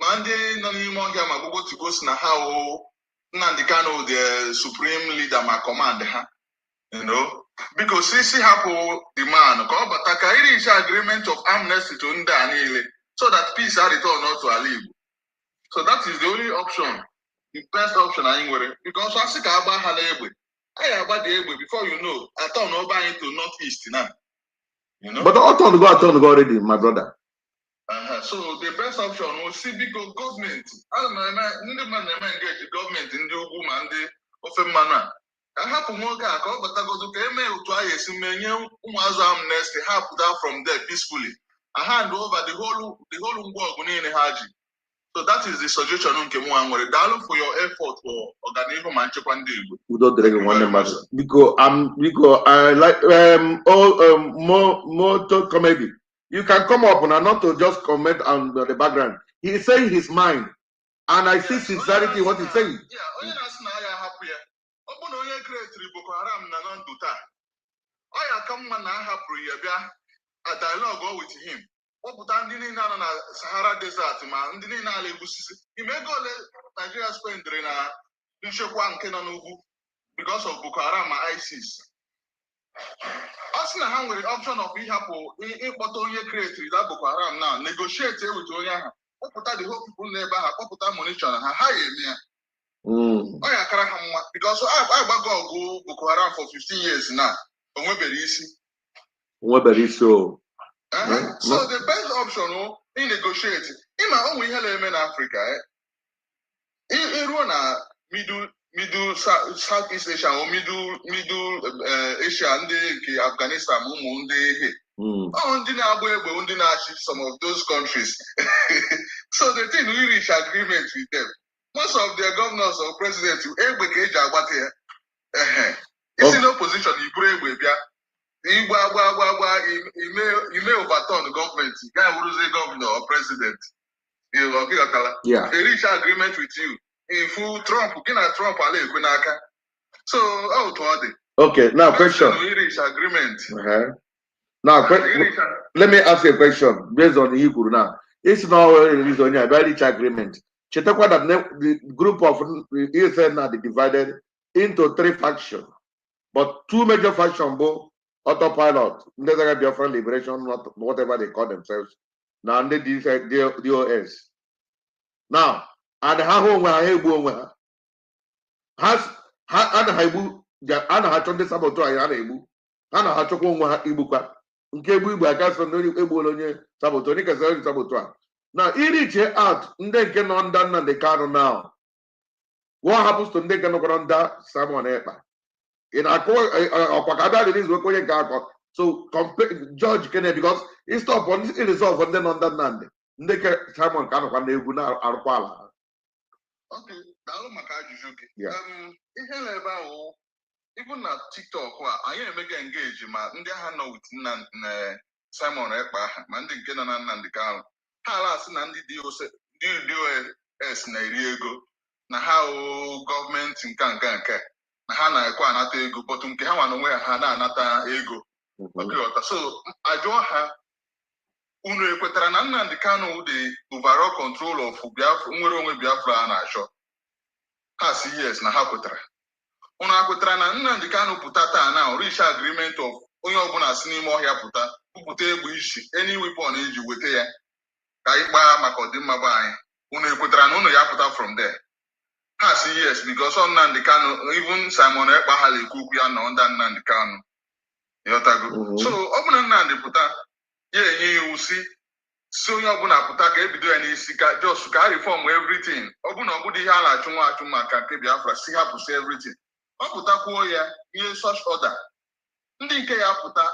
Monday, no more to go to how Nandikano, the supreme leader, my command, you know, because CC Hapo demand, but I reach agreement of amnesty to Ndanile, so that peace are returned not to Alibu. So that is the only option, the best option I worry. Because I see about Halebwe, I about the Ebwe before you know, I turn over into northeast now. You know, but I turn to go already, my brother. So the best option was see because government. I don't know, engage the government in the woman the often manner. I have to work out, but I go to email to ISM, amnesty, have that from there peacefully. I hand over the whole work in the Haji. So that is the suggestion on Kemu and Dalo for your effort for organism and because I like more comedy. You can come up and not to just comment on the background. He is saying his mind, and I see sincerity what he's saying. Yeah, happy. Open onye create Boko Haram na Nanduta. Oya come man na happy a dialogue with him. What ndini na na Sahara Desert ma ndini na ala egusisi. He may go let Nigeria spend na nchekwa nke nọ n'ugwu because of Boko Haram and ISIS. Also, now with the option of create that Boko Haram now negotiate with Oya. What put the whole people never have put monitor because I go Boko Haram for 15 years now. So the best option in negotiate in my own in Africa. Middle Southeast Asia or middle Asia and the Afghanistan some of those countries. So the thing we reach agreement with them. Most of their governors or presidents who it's in opposition, you may overturn the government, guy who is a governor or president. Yeah. They reach agreement with you. If you Trump, Trump, so okay, now question. We reach agreement. Now, let me ask you a question based on Hebrew now. It's not a reason I reach agreement. Chetakwa that the group of ESN are divided into 3 factions, but 2 major factions, both autopilot, Biafran Liberation, whatever they call themselves. Now they decide DOS. Now, and how has Haibu, Anna had told the saboteur, Anna had to go Ibuka. Nkebu against Ebolonye Sabotonica Sabotua. Now, he reach out, and they can undone and they can't now. What happens to ndị nọ under Simon Ekpa? In Akwakada release Wekoye Gako. So George Kennedy, because he stopped on it resolve on then under Nandi. Ndeke Simon Kano Kaneguna Arkwala. Okay, now Makajuki. Yeah. Even na TikTok, I am engaged, ma ndị ha nọ with Simon Ekpa, ma ndị nke nọ na Nnamdi Kanu. Ha alasị na ndị DOS na-eri ego, na ha gọọmenti nke na ha na-ekwe anata ego, but nke ha nwa n'onwe ha na-anata ego. So ajụọ ha, unu ekwetara na Nnamdi Kanu the overall control of Biafra, nwere onwe Biafra a na-achọ? Ha si yes, na ha kwetara. Unu akwetara na Nnamdi Kanu pụta taa na reach agreement of onye ọbụla si n'ime ọhịa pụta, pụta egbe isi, any weapon eji weta ya ka ịkpa maka ọdịmma be anyị. Unu ekwetara na unu ya pụta from there? Ha si yes, because on Nnamdi Kanu, even Simon Ekpa ha na-ekwu ya na under Nnamdi Kanu. Yotago. So ọ bụrụ na Nnamdi pụta, ya enye iwu si onye ọbụla pụta ka ebido ya n'isi ka just ka reform everything. Ọ bụ na ọ bụrụ ihe a na-achụ nwa achụ maka nke Biafra, si hapụsị everything. Ọ pụtakwuo ya ihe such order. Ndị nke ya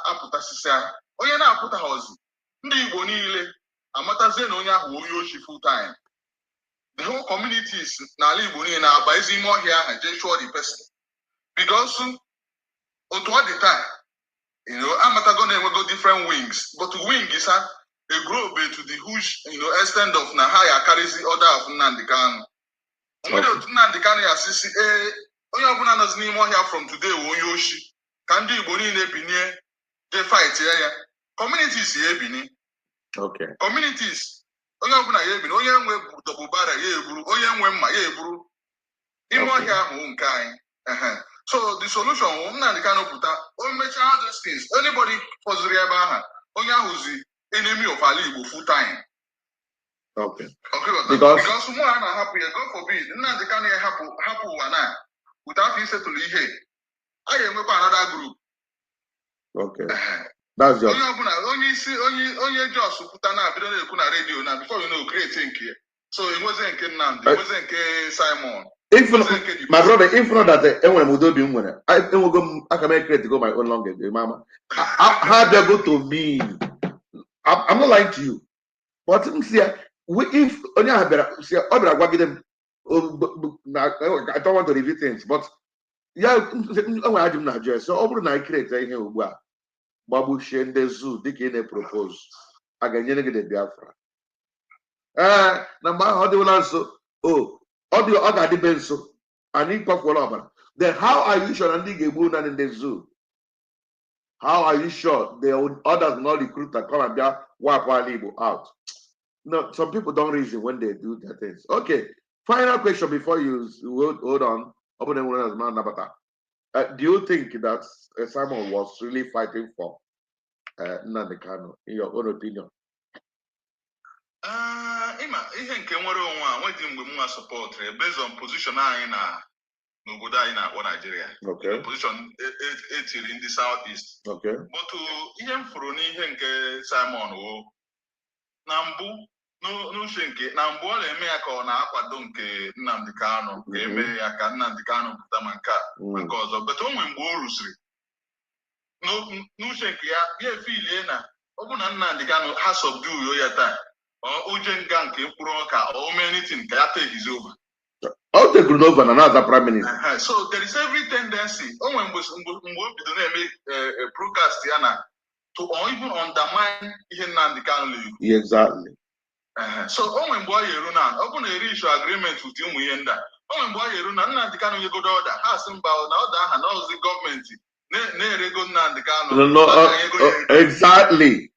apụtasịsị ha. Onye na-apụta ha ọzọ. Ndị Igbo niile amatazie na onye ahụ onye ochi full time. The whole communities n'ala Igbo niile na-aba ezi ime ọhịa ahụ jee chụọ the person. Because otu ọ dị taa, amatago na-enwego different wings, but wing is a grow to the huge extent of na ha ya carries order of Nnamdi Kanu. Onwere otu Nnamdi Kanu ya sisi onye ọbụla nọzi n'ime ọhịa from today onye oshi ka ndị Igbo niile binie je fight ya. Communities ya ebini. Okay. Communities onye ọbụla ya ebini, onye nwe double barrel ya eburu, onye nwe mma ya eburu. Ime ọhịa ahụ nke anyị. So the solution Nnamdi Kanu pụta, o mechaa all those things. Anybody fọziri ebe ahụ, onye ahụzi enemy of ala Igbo full time. Okay. Because mụ a na-ahapụ ya, God forbid, Nnamdi Kanu ya hapụ ụwa na without isetụlụ ihe, a ga-enwekwa another group. Okay. That's just onye ọbụla onye Jos pụta na-abido na-ekwu na redio na before you know create nke ya. So enweze nke Nnamdi, enweze nke Simon. My brother, if not that when we do be winner, I can create to go my own longer, mama. How they go to me? I'm not lying to you, but if only I better see, I better them. I don't want to reveal things, but yeah, I do not just so over night create here. Babu Shen the zoo, they can propose. I can get the Biafra. Number how they will answer. Oh. All the other depends so and in then how are you sure Andy Gebunan in the zoo? How are you sure the others not recruit that come and wipe our label out? No, some people don't reason when they do their things. Okay, final question before you hold on. Do you think that Simon was really fighting for Nnamdi Kanu, in your own opinion? Ihe nke nwere onwe a nwedị mgbe m support based on position anyị na n'obodo anyị na-akpọ Nigeria. Okay. Position etiri in the southeast. Okay. But ihe m furu n'ihe nke Simon na mbụ n'uche nke na mbụ ọ na-eme ya ka ọ na-akwado nke Nnamdi Kanu ka eme ya ka Nnamdi Kanu pụta ma nke ọzọ, but o nwere mgbe o rusiri n'uche nke ya efilie na ọ bụ na Nnamdi Kanu ha subdue ya taa Ujenga nke mkpụrụ ọka or anything ka ya take his over. I'll take over and another prime minister. So there is every tendency when we bido na-eme broadcast ya na to even undermine ihe Nnamdi Kanu. Exactly. So onwe mgbe ọ yeru na ọ bụ na eri issue agreement with ụmụ ihe ndị onwe mgbe ọ yeru na Nnamdi Kanu nyegodo order ha sị mba na order aha na ozi gọọmenti na-erego Nnamdi Kanu. Exactly.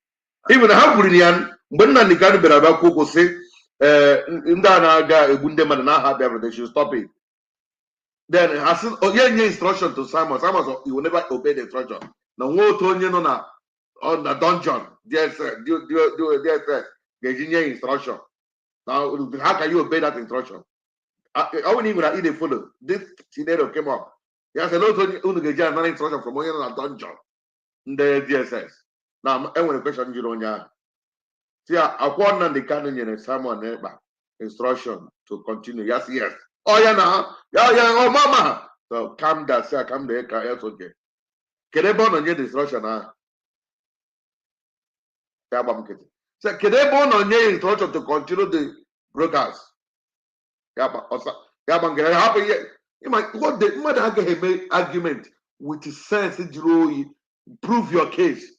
Even how would you when Nnamdi Kanu bịara abịa kwuo sị ndị a na-aga egbu ndị mmadụ na aha bịara, they should stop it. Then has onye instruction to Simon he will never obey the instruction. Na nwa otu onye nọ na on the dungeon DSS ga-eji instruction. Now how can you obey that instruction? I wouldn't even follow. This scenario came up. Yes, a lot of unu ga-eji another instruction from onye nọ na dungeon ndị DSS. Now enwere question jụrụ onye ahụ. See, Nnamdi Kanu nyere Simon Ekpa instruction to continue. Yes. Oh yeah, now. Yeah, oh mama. So calm down, sir. Calm down. It's okay. Can I born on your destruction now? So can I born on your instruction to continue the broadcast? Yeah, but yeah, but get happy. You might what the mother make argument with sense. Prove your case.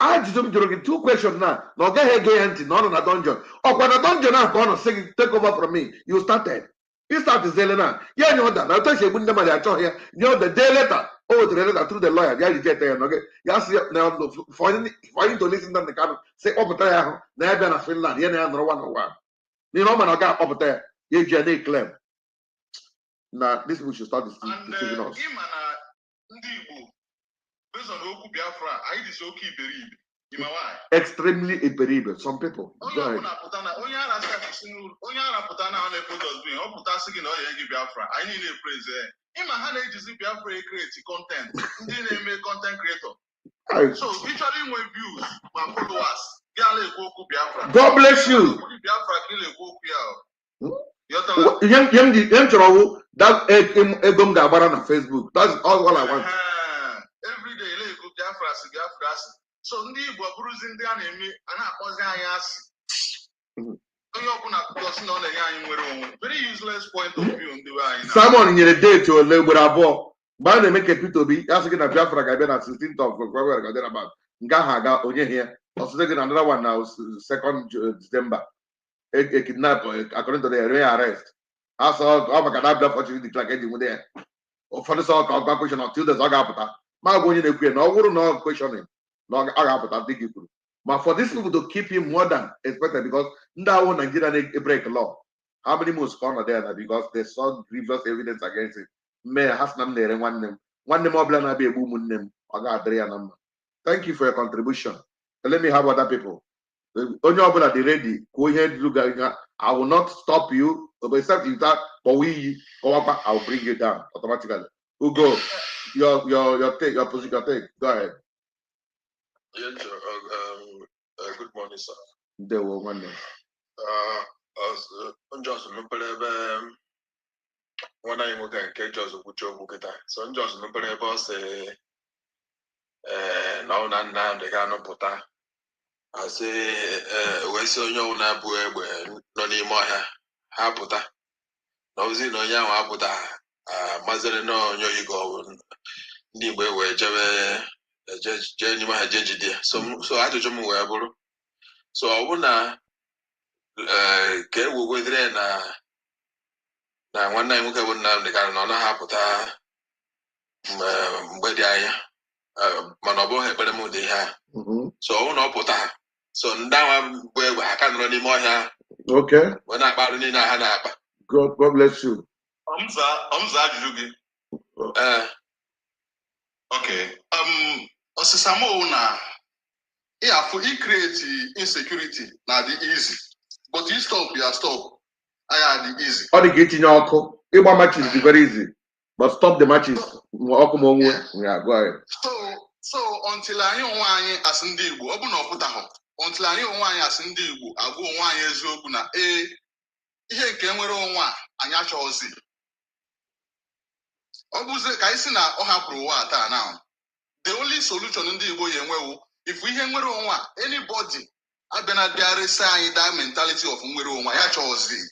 I just don't two questions now. No get here again. No, na dungeon. Oh, when a dungeon now, gonna say take over from me. You started. You started selling now. Yeah, you know that. I'll tell you when the money I here. You know the day later. Oh, the letter through the lawyer. Yeah, you get there. Okay. Yes, now for you to listen to the kind say over there. Now I've been a Finland. Yeah, now no one. You know, man, I got over there. You get claim. Now this we should start deceiving us. Based on Oku Biafra, I is okay beribe. Extremely iberibe. Some people. Go ahead. I need a praise there. Ima ha na-ejizi Biafra create content. Ndị na-eme content creator. So usually when views, my followers, God bless you. That egom gabara na Facebook. That's all I want. Every day, Biafra. So ndị Igbo bụrụzi ndị a na-eme a na-akpọzi anyị asị. Onye ọbụla kwụsị na ọ na-enye anyị nwere onwe. Very useless point of view ndị we anyị. Simon nyere date ole ugboro abụọ. Mgbe a na-eme ka Peter Obi asị gị na Biafra ga-abịa na 16th of February ga-adịra about nke ahụ aga onye here. Ọsịsị gị na another one na 2nd December. A kidnap according to the arrest. Asọ ọ maka na Biafra chiri declare ka eji nwede ya. Ụfọdụ sọ ka ọgba question until this ọ ga-apụta. Ma bụ onye na-ekwu na ọ bụrụ na ọ questioning na ọ ga-apụta dị gị kwuru. But for these people to keep him more than expected because Ndawo Nigeria break law. How many months corner there because they saw grievous evidence against it. May Hasnam there one name obla be a woman name. Thank you for your contribution. Let me have other people. On your the ready, go ahead, I will not stop you, but except you that but we I'll bring you down automatically. Ugo, your take, your position, your take. Go ahead. Yes, good morning, sir. There were one name. Just when I look at just so just boss now they cannot put I say we so you na bu egbe no ni mo ha puta no zi no ya wa puta mazere no nyo yigo ndi gbe we je ni ma je jide so ajụjụ m wee bụrụ so ọ bụ na ka ewegwedere na nwanne anyị nwoke bụ Nnamdi Kanu na ọ naghị apụta mgbe dị anya mana ọ bụghị ekpere m dị ihe a so ọ bụ na ọ pụta so ndị agha bụ egbe ha ka nọrọ n'ime ọhịa wee na-akparụ niile ha na-akpa. God bless you. Ọmza ajụjụ gị. Okay. Osisa mo na for create insecurity na the easy. But you stop. I the easy. All the getting your call. Igba matches is very easy. But stop the matches. Yeah, go ahead. So until anyị onwe anyị as ndị Igbo, ọ bụ na ọ pụtaghọ. Until anyị onwe anyị as ndị Igbo agwa onwe anyị eziokwu na ihe nke nwere onwe a anyị achọghịzi. Ọ bụzi ka anyị si na ọ hapụrụ ụwa taa now. The only solution ndị Igbo yenwewu if ihe nwere onwe a anybody abịana bịarịsị anyị that mentality of nwere onwe ya chọọzi.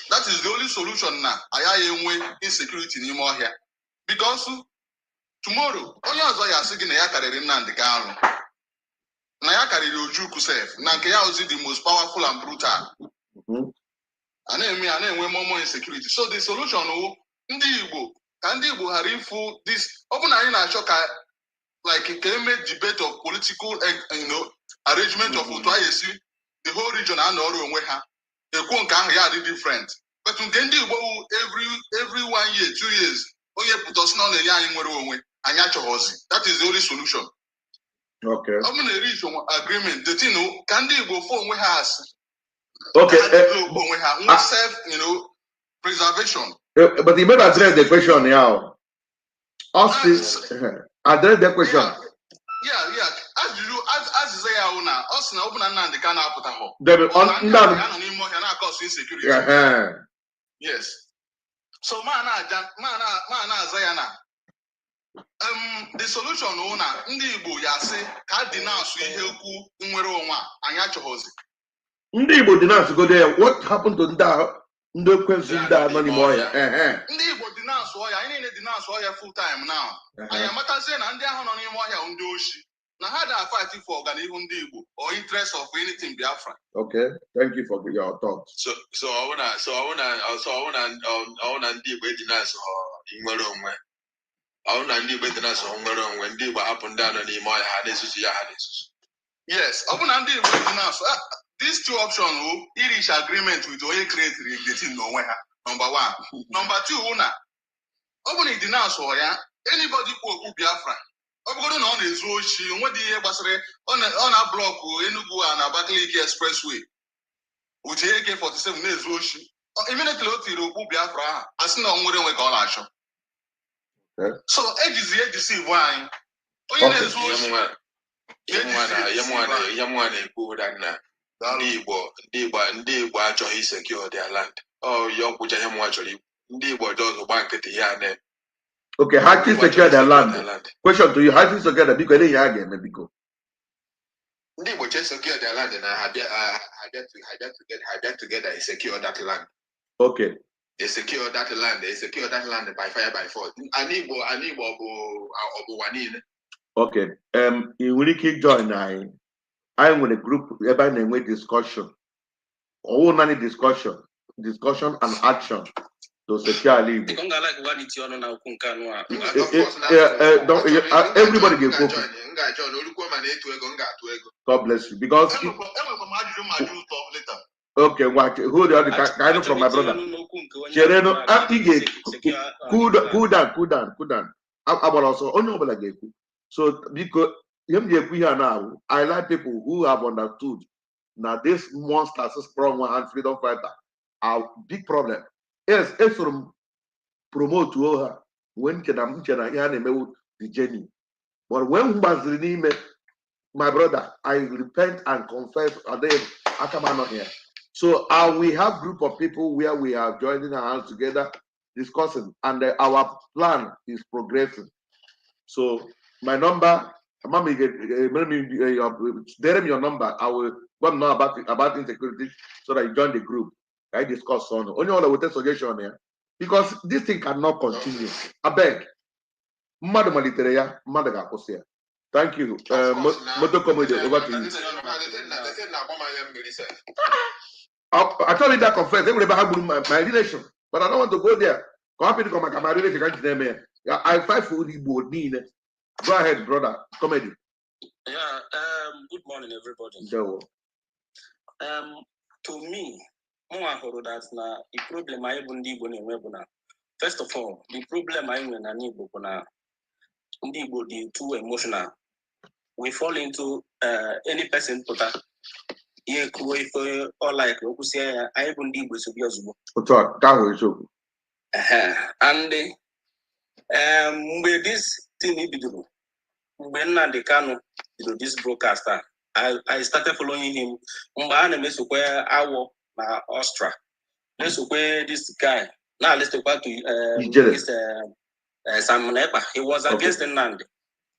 That is the only solution na anyị enwe insecurity n'ime ọhịa. Because tomorrow onye ọzọ ya asị gị na ya karịrị Nnamdi Kanu na ya karịrị Ojukwu sef na nke ya ozi the most powerful and brutal. A na-enwe more insecurity. So the solution wụ ndị Igbo ka ndị Igbo ghara ịfụ this ọ bụ na anyị na-achọ ka like can make debate of political arrangement of otu the whole region and ọrụ onwe ha ekwu nke ahụ ya dị different but nke ndị Igbo every 1 year 2 years onye pụtọsị na ọ na-enye anyị nwere onwe anyị achọghọzi. That is the only solution. Okay. Ọ bụ na reach agreement the thing ka ndị Igbo fụ onwe ha asị okay onwe ha self preservation. But you better address the question now. Address the question. Yeah. As you say, us na open Nnamdi Kanu apụtaghọ. Insecurity. Yes. So man Zayana. The solution una ndị Igbo ya sị ka dị na-asụ ihe ukwu nwere onwe anya chọhozi. Ndị Igbo dị na-asụ go there. What happened to ndị kwesị ndị anọ n'ime ọhịa? Ndị Igbo dị na-asụ ọhịa, anyị niile dị na-asụ ọhịa full time now. Anyị amatazie na ndị ahụ nọ n'ime ọhịa ndị oshi. Na ha da fight for ọganihu ndị Igbo or interest of anything Biafra. Okay, thank you for your thoughts. So I wanna ndị Igbo dị na-asụ nwere onwe. Ndị Igbo dị na-asụ nwere onwe, ndị Igbo hapụ ndị anọ n'ime ọhịa ha na-esusu ya ha na-esusu. Yes, ọ bụ na ndị Igbo dị na-asụ. These two options will reach agreement with onye create the thing n'onwe ha. Number one. Number two, na ọ bụ na ịdị na-asụ ya, anybody kwu okwu Biafra. Ọ bụrụ na ọ na-ezu ochi, onwe dị ihe gbasara ọ na-blọkụ Enugu na Abakaliki Expressway. Uche AK-47 na-ezu ochi. Immediately o tiri okwu Biafra ahụ, asị na ọ nwere onwe ka ọ na-achọ. So ejisi Igbo anyị. Onye na-ezu ochi. Ya mwa na-ekwu na ndị Igbo achọghị secure their land. Ya ọkwụcha ya mwa chọrọ ikwu. Ndị Igbo ọjọọ gba nkịtị ya na. Okay, how to secure their land? Question to you, how to secure the big any again, biko? Ndị Igbo che secure their land na have together and secure that land. Okay. They secure that land by fire by force. Anyị Igbo bụ wanile. Okay. You will keep join I'm with a group about a discussion. All none discussion and action to secure Igbo. Everybody get focused. God bless you. Because okay, watch. Who the other guy from my brother? Chereno, cool down. I also only so because now, I like people who have understood now this monster, strong one and freedom fighter, are big problem. Yes, it's from promote to her when can the journey. But when my brother, I repent and confess here. So we have group of people where we are joining our hands together, discussing, and our plan is progressing. So my number, mommy, tell me your number. I will let know about insecurity so that you join the group. I discuss on only all with a suggestion here because this thing cannot continue. I beg, Madam Maliteria, Madam Gaposia. Thank you. Moto Comedy, over to you. I told you that confess. They will never have my relation, but I don't want to go there. Come happy to come back. My relation can't name here. I fight for the board. Go ahead, brother. Comedy. Yeah. Good morning, everybody. To me, more that na the problem I have na. First of all, the problem I have na Igbo dey too emotional. We fall into any person put a or like I have Igbo so be ozugbo. And with this thing when the Kano, this broadcaster, I started following him. Austria. Let's where this guy. Now let's talk about this Simon Epa. He was against the Nandi.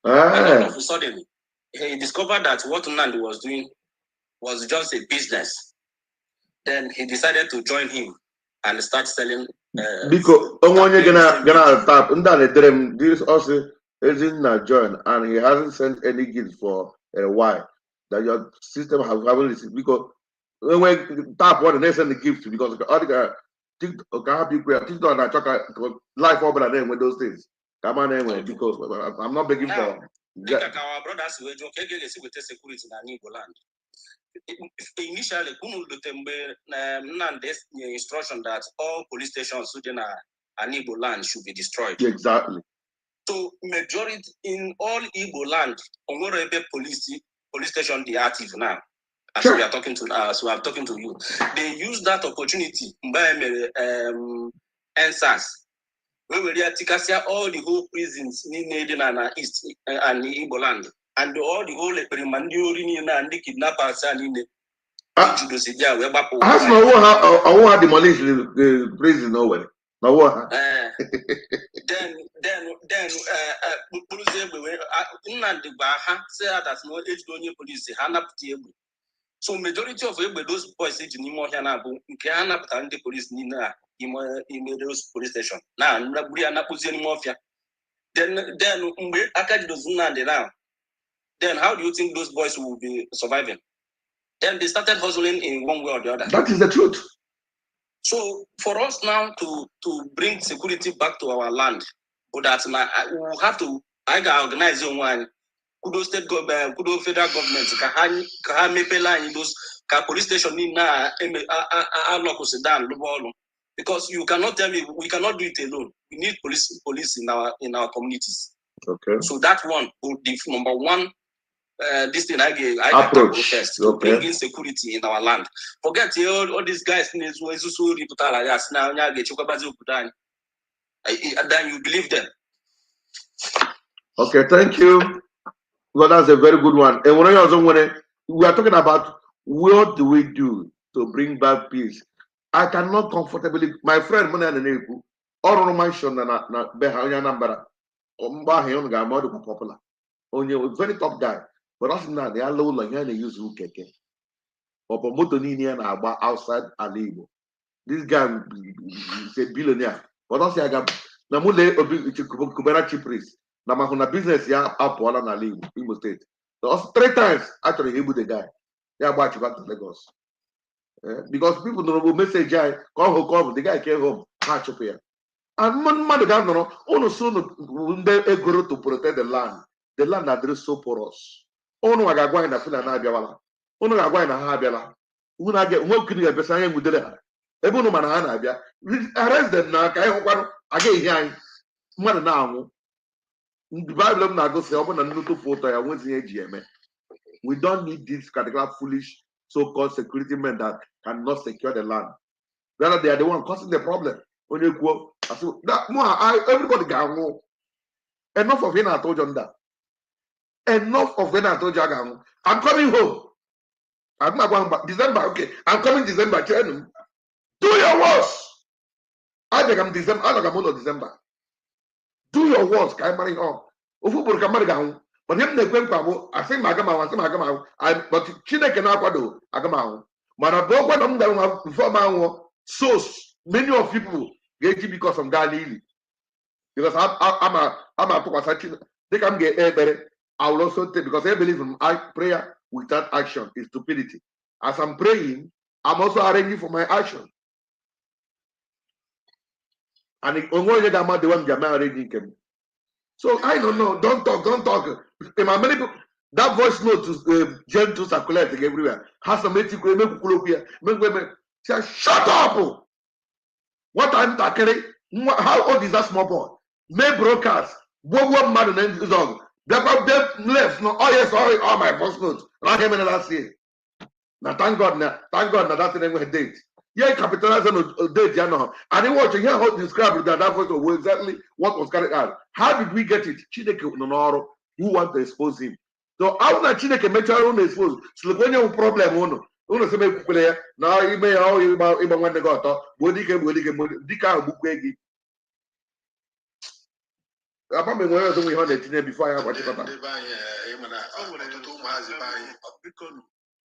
And all of a sudden, he discovered that what Nandi was doing was just a business. Then he decided to join him and start selling. Because gonna tap this also isn't join and he hasn't sent any gift for a while. That your system haven't received because when tap one and they send the gift because all the TikTok and I life over and then with those things. Come on anyway, because I'm not begging for. Our brothers with security in Igbo land. Initially, this instruction that all police stations in Igbo land should be destroyed. Exactly. So majority in all Igbo land, police station they are active now. As we are talking to so I'm talking to you. They use that opportunity NSAS. We will all the whole prisons in East and Igbo land. And all the whole and the kidnappers and in the I won't have demolished the prison nowhere. No what? Then so majority of those boys in the police in those police station. Now we are not pushing mafia. Then then how do you think those boys will be surviving? Then they started hustling in one way or the other. That is the truth. So for us now to bring security back to our land, but that's we will have to organize one. Kudo state government, kudo federal government, kaha mepela in those police station in because you cannot tell me we cannot do it alone. We need police in our communities. Okay. So that one would be number one. This thing I approach first to bring in security in our land. Forget all these guys then you believe them. Okay, thank you. Well, that's a very good one. And when we are talking about what do we do to bring back peace, I cannot comfortably. My friend, or mention na behind number, popular. Only a very top guy, but that's not the low like they use keke. Or moto na outside Igbo. This guy is a billionaire. But that's I got Namule Kubera chief priest. Namahuna business ya up all na Imo State. So 3 times actually he the guy. Yeah, watch back to Lagos. Because people don't know message guy come the guy came home catch up here. And man the guy no soon go to protect the land. The land that is so porous. Ono agagwa na fina na abiawala. Ono agagwa na ha abiala. Una get mo kini ga pesa yan gudere ha. Ebe no man ha na abia. Arrest them na kai hokwano aga ihe anyị. Mmadụ na anwụ. The Bible na go say open na nnutu photo ya wenzi eji eme. We don't need this particular foolish so-called security men that cannot secure the land. Rather, they are the one causing the problem. When you go, everybody got go. Enough of it, I told you that. Enough of it, I told you. I'm coming home. I'm not going back. December, okay. I'm coming December. Do your worst. I think I'm December. I think I'm December. Do your worst. Can I marry home? But him the gwen kwabo, I say magama, but Chineke na kwado, agama. Manabo when before man source many of people get because of Galilee. Because I'm a to they can get better. I will also take because I believe in prayer without action is stupidity. As I'm praying, I'm also arranging for my action. And the one arranging. So I don't know. Don't talk. That voice note to gentle circulating everywhere. Has a meeting. Say, shut up! What I'm talking? How old is that small boy? May broadcast. What man and his dog? They left. No, oh yes, all my voice notes. Like him in the last year. Now thank God. Now that's the name of date. Yeah, capitalize on a date, you know. And then what you hear how described that voice was exactly what was carried out. How did we get it? Chineke Nonoro, who want to expose him. So how na Chineke make sure to expose? So when you problem uno se me kukule na ime ya o iba wande go to bodike dika bukwegi. Apa me ngoyo so we hold it before I watch it.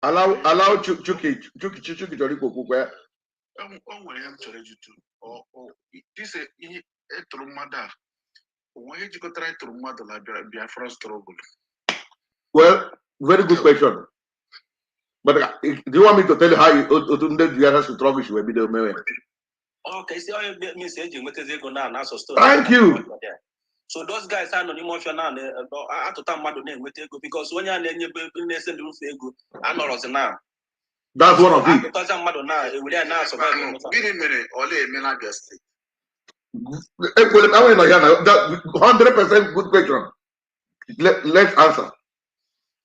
Allow Chuki to kukwe. This is a mother. Why did you try to mother Biafra struggle? Well, very good question. But do you want me to tell you how you struggle? She will be the man. Okay, so I message you. Thank you. So those guys are not emotional. I have to tell Madu name with ego because when you're in ego, I know what's now. That's one of it. 100% good question. Let's answer.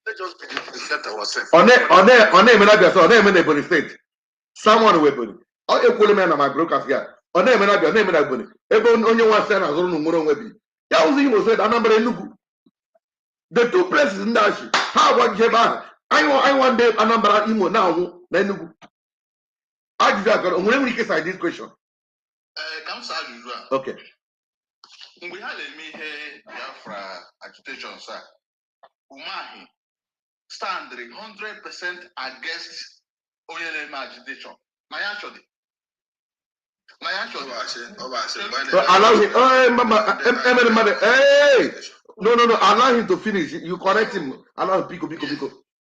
Let's just present ourselves. On Ebony State. Someone will be. All equal men are my brokers here. On Ebony. Everyone only one cent as on Webi. That was Imo said, the 2 places in Dashi. How about Jeba? I want them a number of Imo now. Then I did that when we decide this question. Comes out usual. Okay. We had a mehe Biafra agitation, sir. Umahi stand 100% against Oyeleme agitation. Mayashodi. Allow him. Hey, Mama. Hey. No. Allow him to finish. You correct him. Allow him. Pico.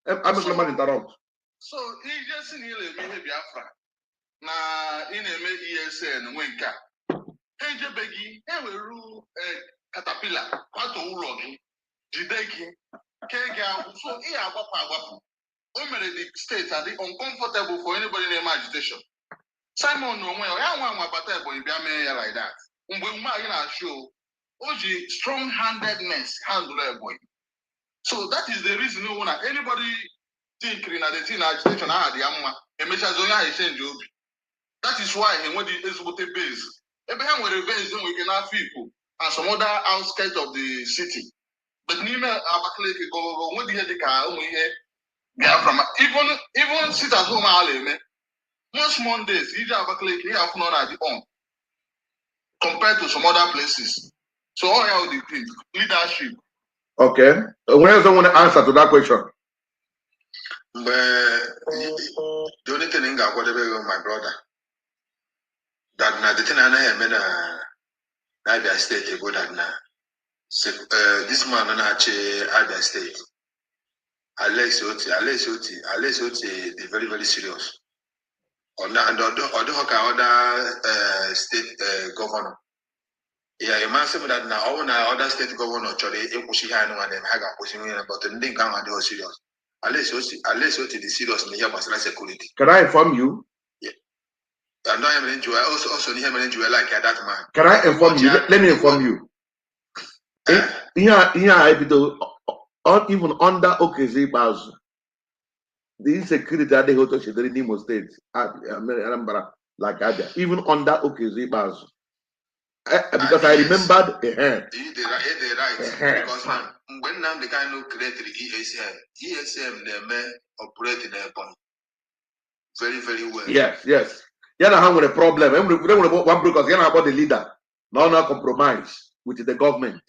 I'm not going to interrupt. So he just in Biafra. Na in a ESN Winka. Hey, Jebegi, Eweru, Caterpillar, Pato Urogi, Jideki, Kega. So here, Wapa. The states are uncomfortable for anybody in agitation. Simon no way, I want my battle boy be like that. We might show Oji strong-handedness handle a boy. So that is the reason when anybody thinking that the teen agitation the amma, that is why he went is what the base. Abraham with a base, then we can have people and some other outskirts of the city. But Nima Abakaliki go when the car we hear from even sit at home all most Mondays, you have have not at the home compared to some other places. So all how the thing, leadership. Okay. When does someone answer to that question? But the only thing I got whatever my brother. That now the thing I know Abia State go that now. This man on Abia State. Alex Oti, they very, very serious. And other state governor. Yeah, you must say that now all other state governor actually pushing high and them hang pushing but they didn't come and they were serious. Unless you the serious in the security. Can I inform you? Yeah. And I am enjoy also him enjoy like that man. Can I inform you? Let me inform you. Even under OKZ Baz, the insecurity that they hold to in Imo State, like Abia, even under OKZ Baz. Because I remembered they're right. Because when now the kind of created ESM they may operate in a point very, very well. Yes. Yeah, I have a problem. One because you know about the leader, no compromise with the government.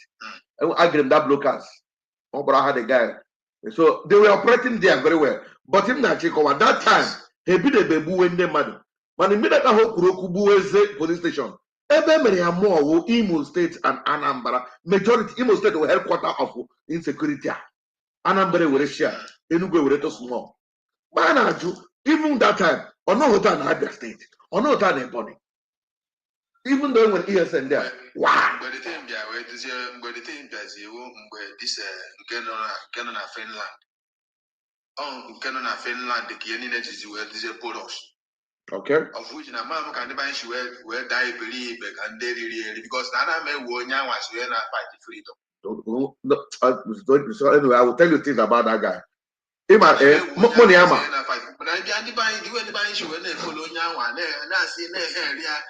I agree that blockers. But I had a guy. So they were operating there very well. But him that at that time, he be the baby when they mad. But immediately Kurokubu police station. Imo State and Anambra. Majority Imo State were headquarters of insecurity. Anambra will share. Enugu will small. But even that time, on no hotel in Abia State, on no hotel in Ebonyi. Even though when ESN there, wow. But the thing is, this Canada Finland. Oh, Canada Finland, the Kenyan is where this is Polos. Okay. Of which na man can never issue where die believe and they really because Nana may warn you was when I fight freedom. Anyway, I will tell you things about that guy. Money ama. But I can't buy you anybody issue when they follow Yawan there and I see their area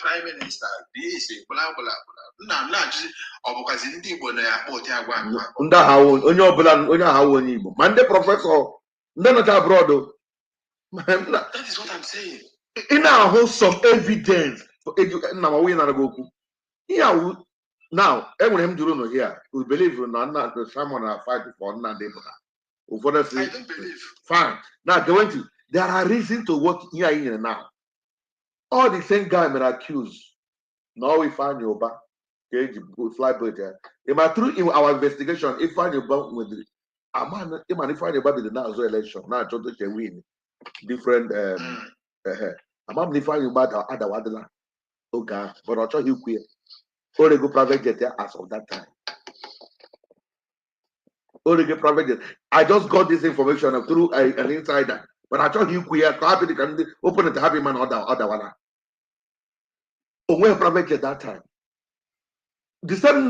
prime minister. This is blah blah blah. No, not just because in Igbo they are both one. Unda how on your blood, on your how on Igbo. Mande professor, none of that brother. That is what I'm saying. In our whole some evidence for now we not go. Yeah, now everyone do know here. We believe in not the someone are fighting for none day. I don't believe. Fine. Now going to there are reasons to work here now. All the same guy may accuse. Now we find your back. Okay, fly bird there. Through our investigation, if find your back with it. If find your back with the now election, now Joto can win. Different I'm not defining about other one. Okay, but I'll tell you queer. Only go private jet as of that time. Only go private jet. I just got this information through an insider, but I told you queer. Happy can open it to happy man other one. Oh, where private jet that time. The same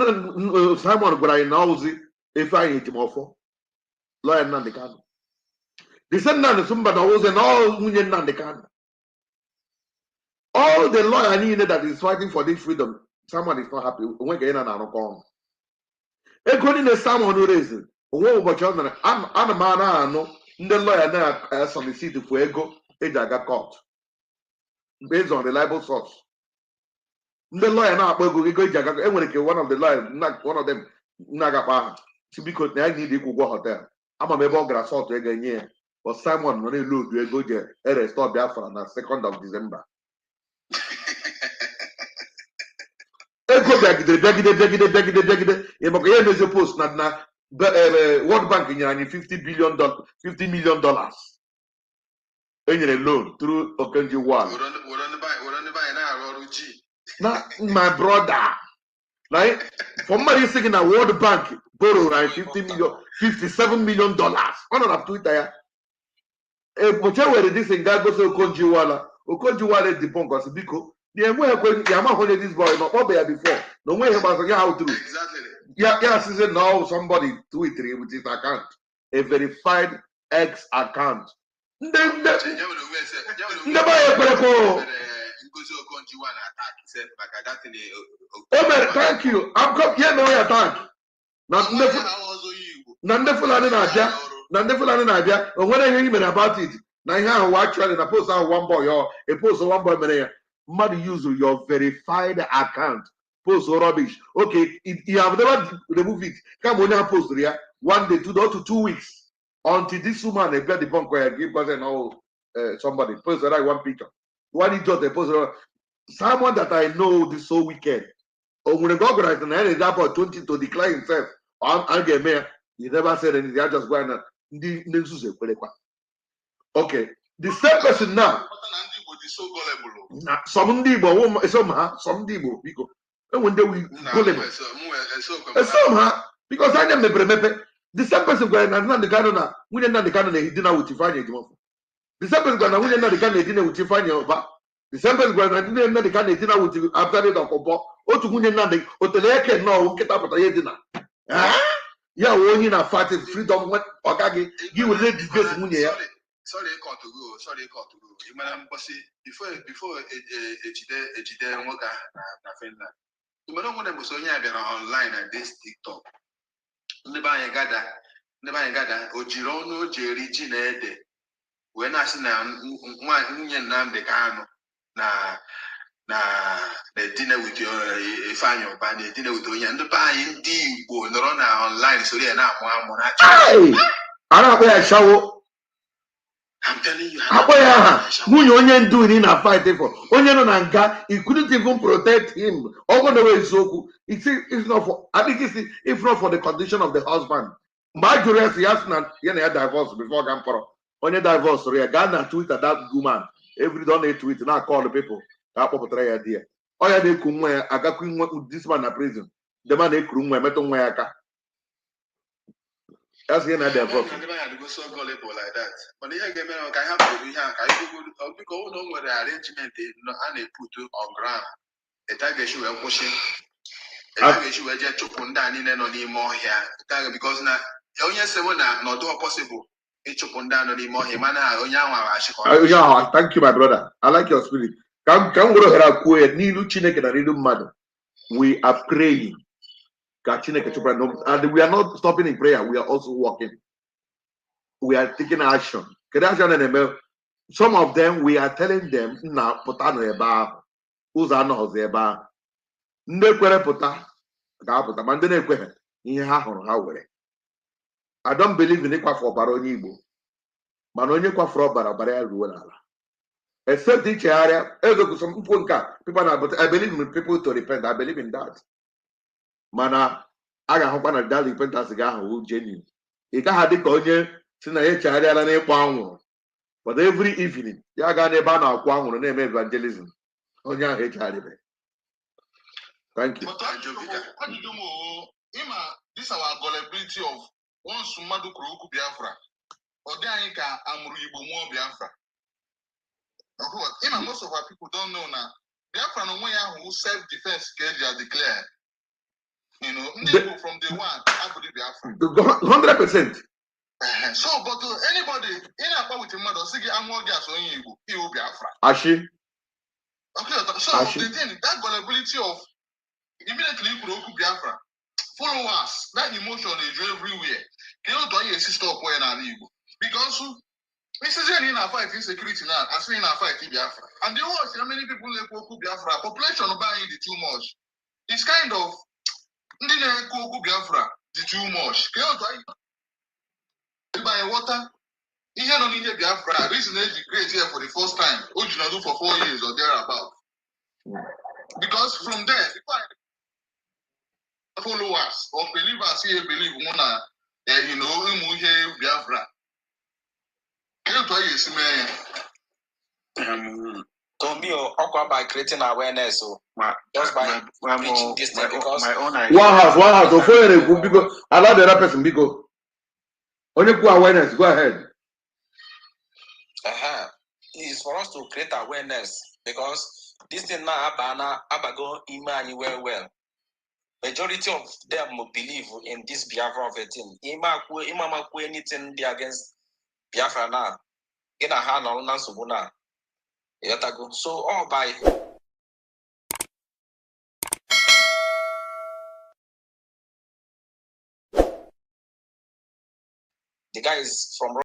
Simon, but I know if I need him offer lawyer none the can. The same man, somebody was an all union none the can. All the lawyer needed that is fighting for this freedom, someone is not happy. When get in and out come. According to someone who raised it, I'm a man. I know the lawyer now solicit for ego. They got caught. based on reliable source. The lawyer now one of the lawyers, one of them nagapa to be could need equal hotel. I'm a member of Grassot again, but Simon when you load you go there, restore Biafra on the 2nd of December. Post World Bank in $50 million in a loan through Okenji One. Now, my brother, right? For money saying a World Bank borrow like $57 million. On Twitter, but where this in God goes to Okonji-Iweala is the punk because the amount this boy not before. No way about how to exactly. Yeah, season now somebody tweet with his account, a verified X account. Thank you. I'm come here no attack. Nandefulani Nadia, and when I hear him about it, now here watch and a post on one boy or a post on one boy. Mother use your verified account. Post rubbish. Okay, you have never removed it. Come on now, post there 1 day, 2 to 2 weeks until this woman they get the bunk where I give person somebody post that one picture. One he just post someone that I know this so wicked. Or when the government and then that for 20 to declare himself. I'm get mayor. He never said anything. I just go and okay. The same person now. Some Igbo, some Igbo, because when they will gullible. Somehow, because I never remember the same person going and the canon, we didn't know the canon dinner with Tiffany. The same person going, we didn't know the canon dinner with Tiffany. The same person going, I didn't know the canon dinner with you after it of or to win another, or to the no, get up at a dinner. Yeah, when you are fighting freedom, what Okage, you will let this person win. Sorry, call to go. You man, before Ejide Moga na Finland. You man, when I was online at this TikTok. Never gada. Ojirono Jerry Ginede. When I see now one the Kano na the dinner with your final band, dinner with you and the buying deep online. So they are now one. I don't know shower. I'm telling you, Munyon doing in a fight for Onyan Nanga, he couldn't even protect him. All the way so it's not for I think it's if not for the condition of the husband. Majority has not divorce before Gamporo. Only divorce, Ghana tweet at that woman. Every day tweet now call the people. That popular idea. Oh yeah, they come where I got this man in prison. The man they come where metal where that's the end of their problem. I never had to go so gullible like that. But the game I have to be here. I go because no more the arrangement and they put on ground. The target you are pushing. The target you are just chopping down in any more here. Because now only someone not do possible. It's chopping down any more here. Thank you, my brother. I like your spirit. Come go ahead. We are praying. And we are not stopping in prayer. We are also working. We are taking action. Some of them, we are telling them, now, potano eba, uzano eba, nekwere pota, pota, mandene kwere, inha hawere. I don't believe in equal for baroni Igbo. Manonye kwa for barabara ruwala. Except each area, some people, I believe in people to repent. I believe in that. Mana aga hokwa na that repentance ga ahụ genuine. Ị gaghị dị ka onye si na ya chegharịala n'ịkwa anwụrụ. But every evening, ya ga n'ebe a na-akwa anwụrụ na-eme evangelism. Onye ahụ echegharịbe. Thank you. But this is our gullibility of once mmadụ kwuru okwu Biafra. Ọ dị anyị ka amụrụ Igbo mụọ Biafra. Most of our people don't know now. Biafra no way who self-defense can declare. You know, from day one, I believe Biafra. 100%. So, but anybody in a with a mother, say I'm more gas on you, he will Biafra. Ashi. Okay, so the thing, that gullibility of immediately you could Biafra. Followers, that emotion is everywhere. Can you do a sister of when I live? Because This is in a fight insecurity now. I say in a fight in Biafra. And the worst, how many people like Biafra? Population buying the too much. It's kind of Biafra the too much. Buy water. Here no need Biafra. Reason is great here for the first time. Do for 4 years or thereabout. Because from there, followers or believers here believe Mona, Biafra. To me, by creating awareness, so just by preaching this thing, because one house, so for because allow the other person because only put awareness. Go ahead. It's for us to create awareness, because this thing now abago imani well. Majority of them believe in this Biafra of a thing. Imama anything be against Biafra now. In a hand on Nansubuna. So all by the guy is from